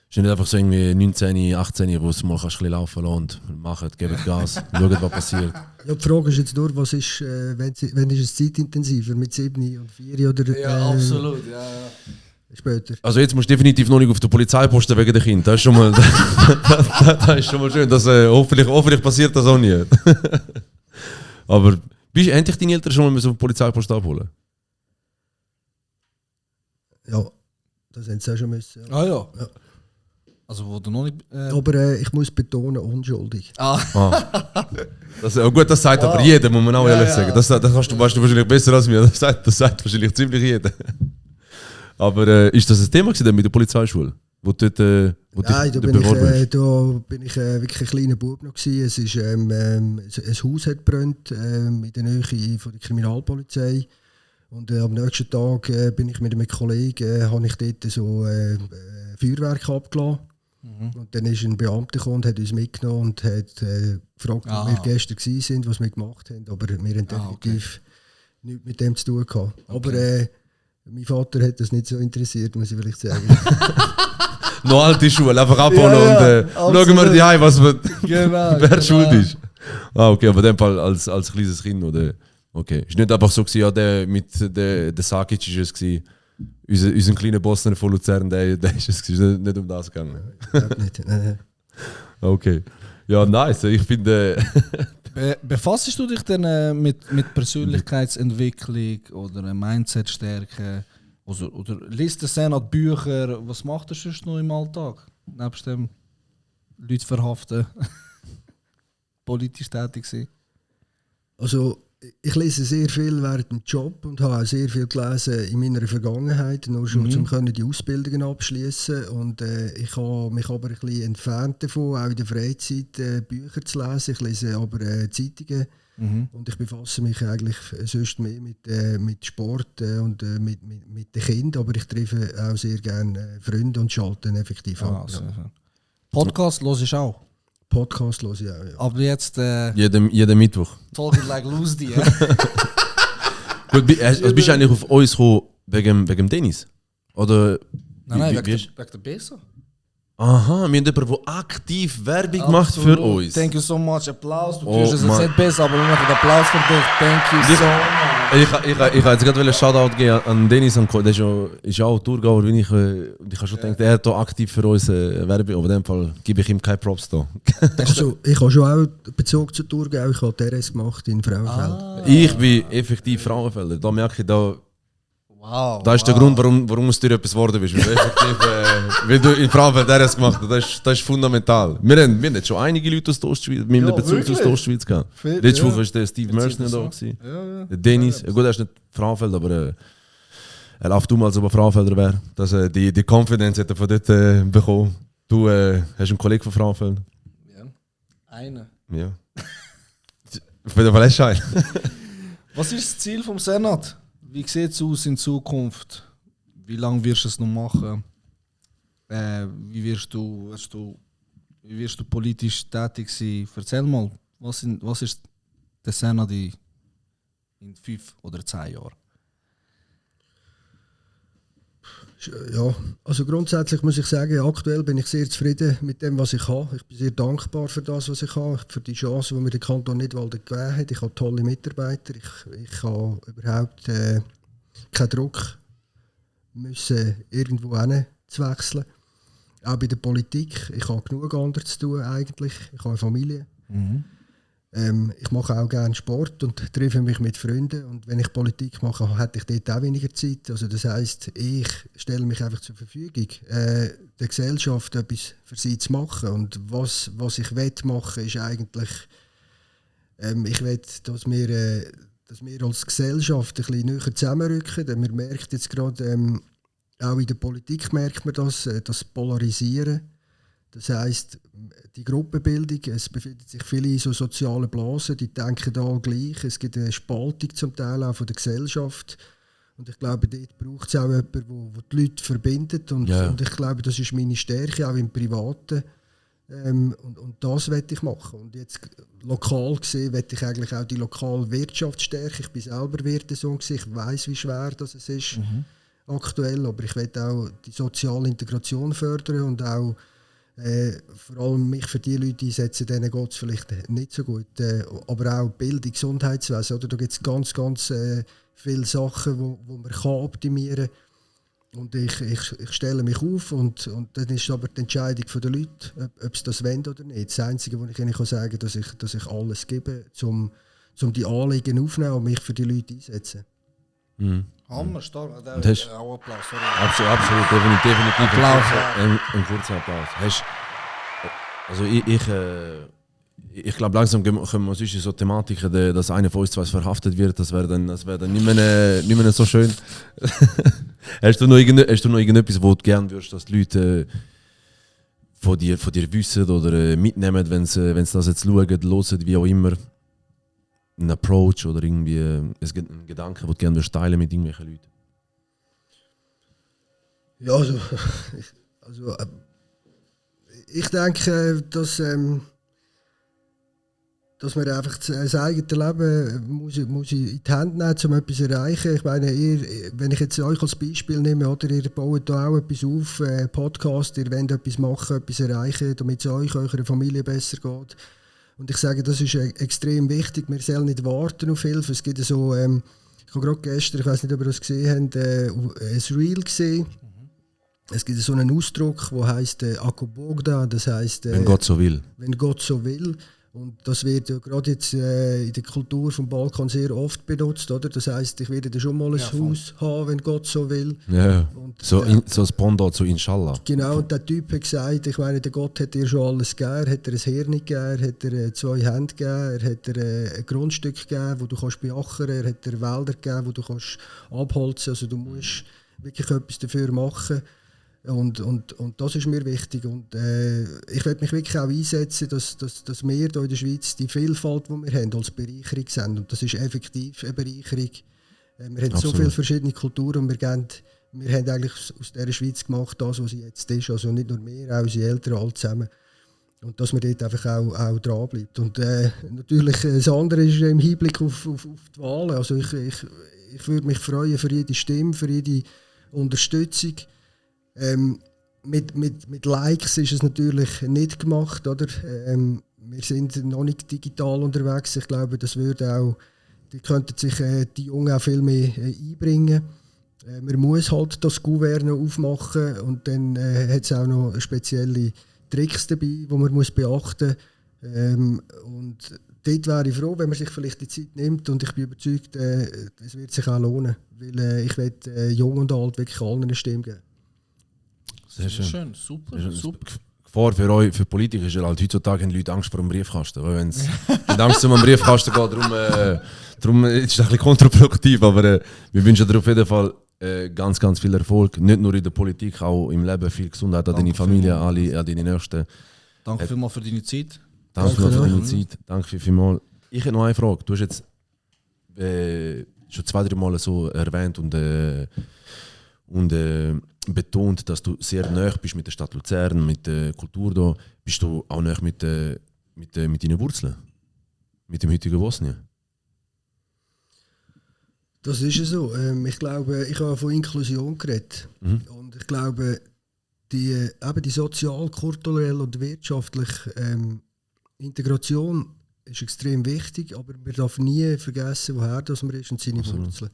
Ist nicht einfach so irgendwie 19, 18, wo du mal ein bisschen laufen lassen und machen, geben Gas, schauen, was passiert. Ja, die Frage ist jetzt nur, was ist, wenn ist es zeitintensiver, mit 7 und 4 oder absolut, später? Also jetzt musst du definitiv noch nicht auf den Polizeiposten wegen der Kinder. Das ist schon mal, das ist schon mal schön. Dass, hoffentlich passiert das auch nie. Aber bist endlich deine Eltern schon mal auf den Polizeiposten abholen? Ja, das hätten sie auch schon müssen. Ja. Ah ja. Also wo du noch nicht... Aber ich muss betonen, unschuldig. Das, gut, das sagt aber jeder, muss man auch ehrlich sagen. Das weißt du wahrscheinlich besser als mir. Das sagt wahrscheinlich ziemlich jeder. Aber ist das ein Thema gewesen mit der Polizeischule? Nein, da bin ich wirklich ein kleiner Bub noch gewesen. Es ist, ein Haus hat gebrannt in der Nähe von der Kriminalpolizei. Und am nächsten Tag bin ich mit einem Kollegen, habe ich dort so Feuerwerk abgelassen. Und dann ist ein Beamter gekommen und hat uns mitgenommen und hat gefragt, wo wir gestern waren, was wir gemacht haben. Aber wir haben definitiv nichts mit dem zu tun gehabt. Okay. Aber mein Vater hat das nicht so interessiert, muss ich vielleicht sagen. Noch alte Schule, einfach abholen und schauen wir die heim, was wir, wer schuld ist. Okay, aber in dem Fall als kleines Kind, oder? Okay. Ist nicht einfach so gewesen, ja, der Sakic ist es gewesen. Unser kleiner Boss von Luzern, der ist es gewesen. Nicht um das gegangen. Nicht. Okay. Ja, nice. Ich finde. Befassest du dich denn mit Persönlichkeitsentwicklung oder Mindset-Stärke? Oder liest der Senat Bücher? Was macht er sonst noch im Alltag? Nebst dem Leute verhaften, politisch tätig sein? Also ich lese sehr viel während dem Job und habe auch sehr viel gelesen in meiner Vergangenheit, nur schon um die Ausbildungen abschließen. Und ich habe mich aber ein bisschen entfernt davon, auch in der Freizeit Bücher zu lesen. Ich lese aber Zeitungen und ich befasse mich eigentlich sonst mehr mit Sport und mit den Kindern, aber ich treffe auch sehr gerne Freunde und schalte effektiv ab. Ja. Podcast los ich auch. Podcast höre ich auch, ja. Aber jetzt Jeden Mittwoch. Talking like Loose die. Gut, bist du eigentlich auf uns gekommen wegen Dennis? Oder Nein, wie wegen der Besa. aha, wir haben jemanden, der aktiv Werbung macht für uns. Thank you so much. Applaus. Du Oh, kriegst es Mann. nicht besser, aber wir machen den Applaus für dich. Thank you so much. Ich wollte jetzt gerade einen Shoutout geben an Dennis und Co. Der ist ja auch Tourgauer wie ich. Und ich habe schon gedacht, er hat hier aktiv für uns Werbung. Aber in dem Fall gebe ich ihm keine Props da. Also, ich habe schon auch Bezug zu Thurgau. Ich habe TRS gemacht in Frauenfeld. Ich bin effektiv Frauenfelder. Da merke ich, Wow. das ist der Grund, warum es dir etwas geworden bist. Weil du, effektiv, weil du in Frauenfeld RS gemacht hast. Das ist fundamental. Wir haben jetzt schon einige Leute aus der Ostschweiz, mit einem Bezug wirklich? aus der Ostschweiz gehabt. Viel, Letzte ja. Woche war der Steve Mersner da. Gewesen. Ja. Der Dennis, gut, er ist nicht Frauenfeld, aber er läuft mal, als ob er Frauenfelder wäre. Die Confidence hat er von dort bekommen. Du hast einen Kollegen von Frauenfeld. Ja. Eine. Ja. Auf jeden Fall hast du einen. Was ist das Ziel vom Senat? Wie sieht es aus in Zukunft? Wie lange wirst du es noch machen? Wie wirst du politisch tätig sein? Erzähl mal, was ist der Senat in 5 oder 10 Jahren? Ja, also grundsätzlich muss ich sagen, aktuell bin ich sehr zufrieden mit dem, was ich habe. Ich bin sehr dankbar für das, was ich habe, für die Chance, die mir der Kanton Nidwalden gegeben hat. Ich habe tolle Mitarbeiter. Ich habe überhaupt keinen Druck müssen, irgendwo hin zu wechseln. Auch bei der Politik. Ich habe genug anderes zu tun eigentlich. Ich habe eine Familie. Ich mache auch gerne Sport und treffe mich mit Freunden. Und wenn ich Politik mache, hätte ich dort auch weniger Zeit. Also das heisst, ich stelle mich einfach zur Verfügung, der Gesellschaft etwas für sie zu machen. Und was ich machen will, ist eigentlich, ich will, dass wir als Gesellschaft ein bisschen näher zusammenrücken. Denn man merkt jetzt gerade, auch in der Politik merkt man das Polarisieren. Das heisst, die Gruppenbildung, es befinden sich viele in so sozialen Blasen, die denken da gleich. Es gibt eine Spaltung zum Teil auch von der Gesellschaft. Und ich glaube, dort braucht es auch jemanden, der die Leute verbindet. Und ich glaube, das ist meine Stärke, auch im Privaten. Und das will ich machen. Und jetzt lokal gesehen, will ich eigentlich auch die lokale Wirtschaft stärken. Ich bin selber Wirtesohn, ich weiss, wie schwer das ist aktuell. Aber ich will auch die soziale Integration fördern und auch vor allem mich für die Leute einsetzen, denen geht es vielleicht nicht so gut. Aber auch Bildung, Gesundheitswesen, oder? Da gibt es ganz viele Sachen, wo man kann optimieren kann. Und ich stelle mich auf und dann ist aber die Entscheidung der Leute, ob sie das wollen oder nicht. Das Einzige, was ich ihnen sagen kann, dass ich alles gebe, um die Anliegen aufzunehmen und mich für die Leute einsetzen. Hammer, stark. Und hast- Auch Applaus, sorry. Absolut, definitiv. Applaus, Ein kurzer Applaus. Also ich glaube, langsam kommen wir uns so Thematiken, dass einer von uns zwei verhaftet wird. Das wäre dann nicht mehr so schön. Hast du noch irgendetwas, wo du gerne würdest, dass die Leute von dir wissen oder mitnehmen, wenn sie das jetzt schauen, hören, wie auch immer? Ein Approach oder irgendwie ein Gedanke, den du gerne teilen mit irgendwelchen Leuten? Ja, also ich denke, dass man einfach das eigene Leben muss in die Hand nehmen, um etwas zu erreichen. Ich meine, wenn ich jetzt euch als Beispiel nehme, oder ihr baut da auch etwas auf, Podcast, ihr wollt etwas machen, etwas erreichen, damit es euch, eurer Familie besser geht. Und ich sage, das ist extrem wichtig. Wir sollen nicht warten auf Hilfe. Es gibt so, ich habe gerade gestern, ich weiß nicht, ob ihr das gesehen habt, ein Reel gesehen. Es gibt so einen Ausdruck, der heisst Ako Bogda, das heisst Wenn Gott so will. Wenn Gott so will. Und das wird ja gerade jetzt in der Kultur vom Balkan sehr oft benutzt, oder? Das heisst, ich werde dann schon mal ein Haus haben, wenn Gott so will. Ja, Und so das Pendant zu Inshallah. genau, und der Typ hat gesagt, ich meine, der Gott hat dir schon alles gegeben, hat dir ein Hirn gegeben, hat dir 2 Hände gegeben, er hat dir ein Grundstück gegeben, wo du kannst beachern, er hat dir Wälder gegeben, wo du kannst abholzen, also du musst wirklich etwas dafür machen. Und das ist mir wichtig. Und ich werde mich wirklich auch einsetzen, dass wir hier in der Schweiz die Vielfalt, die wir haben, als Bereicherung sehen. Und das ist effektiv eine Bereicherung. Wir haben Absolut. so viele verschiedene Kulturen und wir haben eigentlich aus dieser Schweiz gemacht, das, was sie jetzt ist. Also nicht nur wir, auch unsere Eltern, alle zusammen. Und dass man dort einfach auch dran bleibt. Und natürlich, das andere ist im Hinblick auf die Wahlen. Also ich würde mich freuen für jede Stimme, für jede Unterstützung. Mit Likes ist es natürlich nicht gemacht, oder? Wir sind noch nicht digital unterwegs. Ich glaube, das würde auch, die könnten sich die Jungen auch viel mehr einbringen. Man muss halt das Kuvert noch aufmachen und dann hat es auch noch spezielle Tricks dabei, die man muss beachten muss. Und dort wäre ich froh, wenn man sich vielleicht die Zeit nimmt und ich bin überzeugt, es wird sich auch lohnen, weil ich will jung und alt wirklich allen eine Stimme geben. Sehr schön. Super, Sehr schön. super. Gefahr für euch, für Politiker ist ja halt, heutzutage haben die Leute Angst vor einem Briefkasten. Weil wenn es mit Angst um einen Briefkasten geht, darum ist es ein bisschen kontraproduktiv. Aber wir wünschen dir auf jeden Fall ganz, ganz viel Erfolg. Nicht nur in der Politik, auch im Leben. Viel Gesundheit an deine Familie, alle, an deine Nächsten. Danke vielmals für deine Zeit. Danke für deine Zeit. Danke vielmals. Ich habe noch eine Frage. Du hast jetzt schon 2-3 Mal so erwähnt und betont, dass du sehr nahe bist mit der Stadt Luzern, mit der Kultur da. Bist du auch nahe mit deinen Wurzeln? Mit dem heutigen Bosnien? Das ist ja so. Ich glaube, ich habe von Inklusion geredet. Und ich glaube, die sozial, kulturelle und wirtschaftliche Integration ist extrem wichtig, aber man darf nie vergessen, woher das man ist und seine Wurzeln.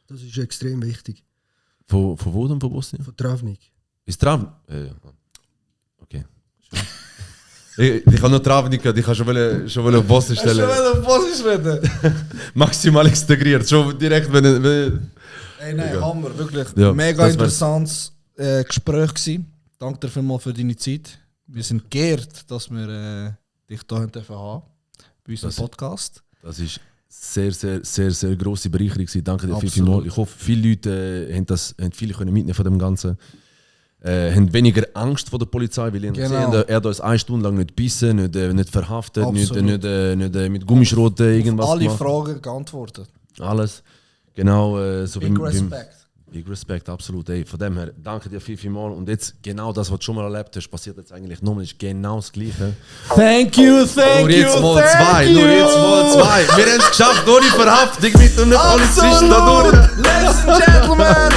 Das ist extrem wichtig. Von wo denn, von Bosnien? Von Travnik. Ist Travnik? Okay. Ich habe noch Travnik gehabt, ich kann schon auf Bosnien stellen. auf Bosnien reden? Maximal integriert, schon direkt, wenn Hey, nein, Egal. Hammer, wirklich. Ja, Mega das interessantes Gespräch gewesen. Danke dir vielmals für deine Zeit. Wir sind geehrt, dass wir dich hier haben dürfen bei unserem Podcast. Das ist sehr, sehr, sehr, sehr grosse Bereicherung gewesen. Danke dir Absolut. vielmals. Ich hoffe, viele Leute haben viele können mitnehmen von dem Ganzen. Haben weniger Angst vor der Polizei, weil er hat uns 1 Stunde lang nicht gebissen, nicht verhaftet, nicht mit Gummischrot irgendwas alle gemacht. Fragen geantwortet. Alles. Genau. So Big Respect. Big Respect, absolut. Ey, von dem her, danke dir viel. Und jetzt genau das, was du schon mal erlebt hast, passiert jetzt eigentlich nochmal, ist genau das Gleiche. Thank you. Nur jetzt mal 2. Wir haben es geschafft, ohne Verhaftung mit einem Polizisten da durch. Ladies and Gentlemen,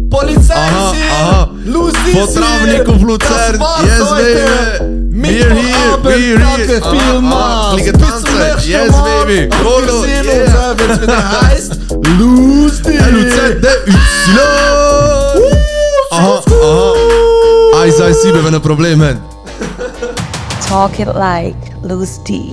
Polizei Lucy Von Travnik auf Luzern. Yes, baby. We're here. Danke vielmals. Klicken Bis tanzen. zum nächsten Yes, Mal. baby. Wir Golo. sehen uns, Yeah. wenn es wieder heisst Lucy. Luzern, der Ypsilon. Aha. 117, wenn ihr ein Problem habt. Talk it like Loose D.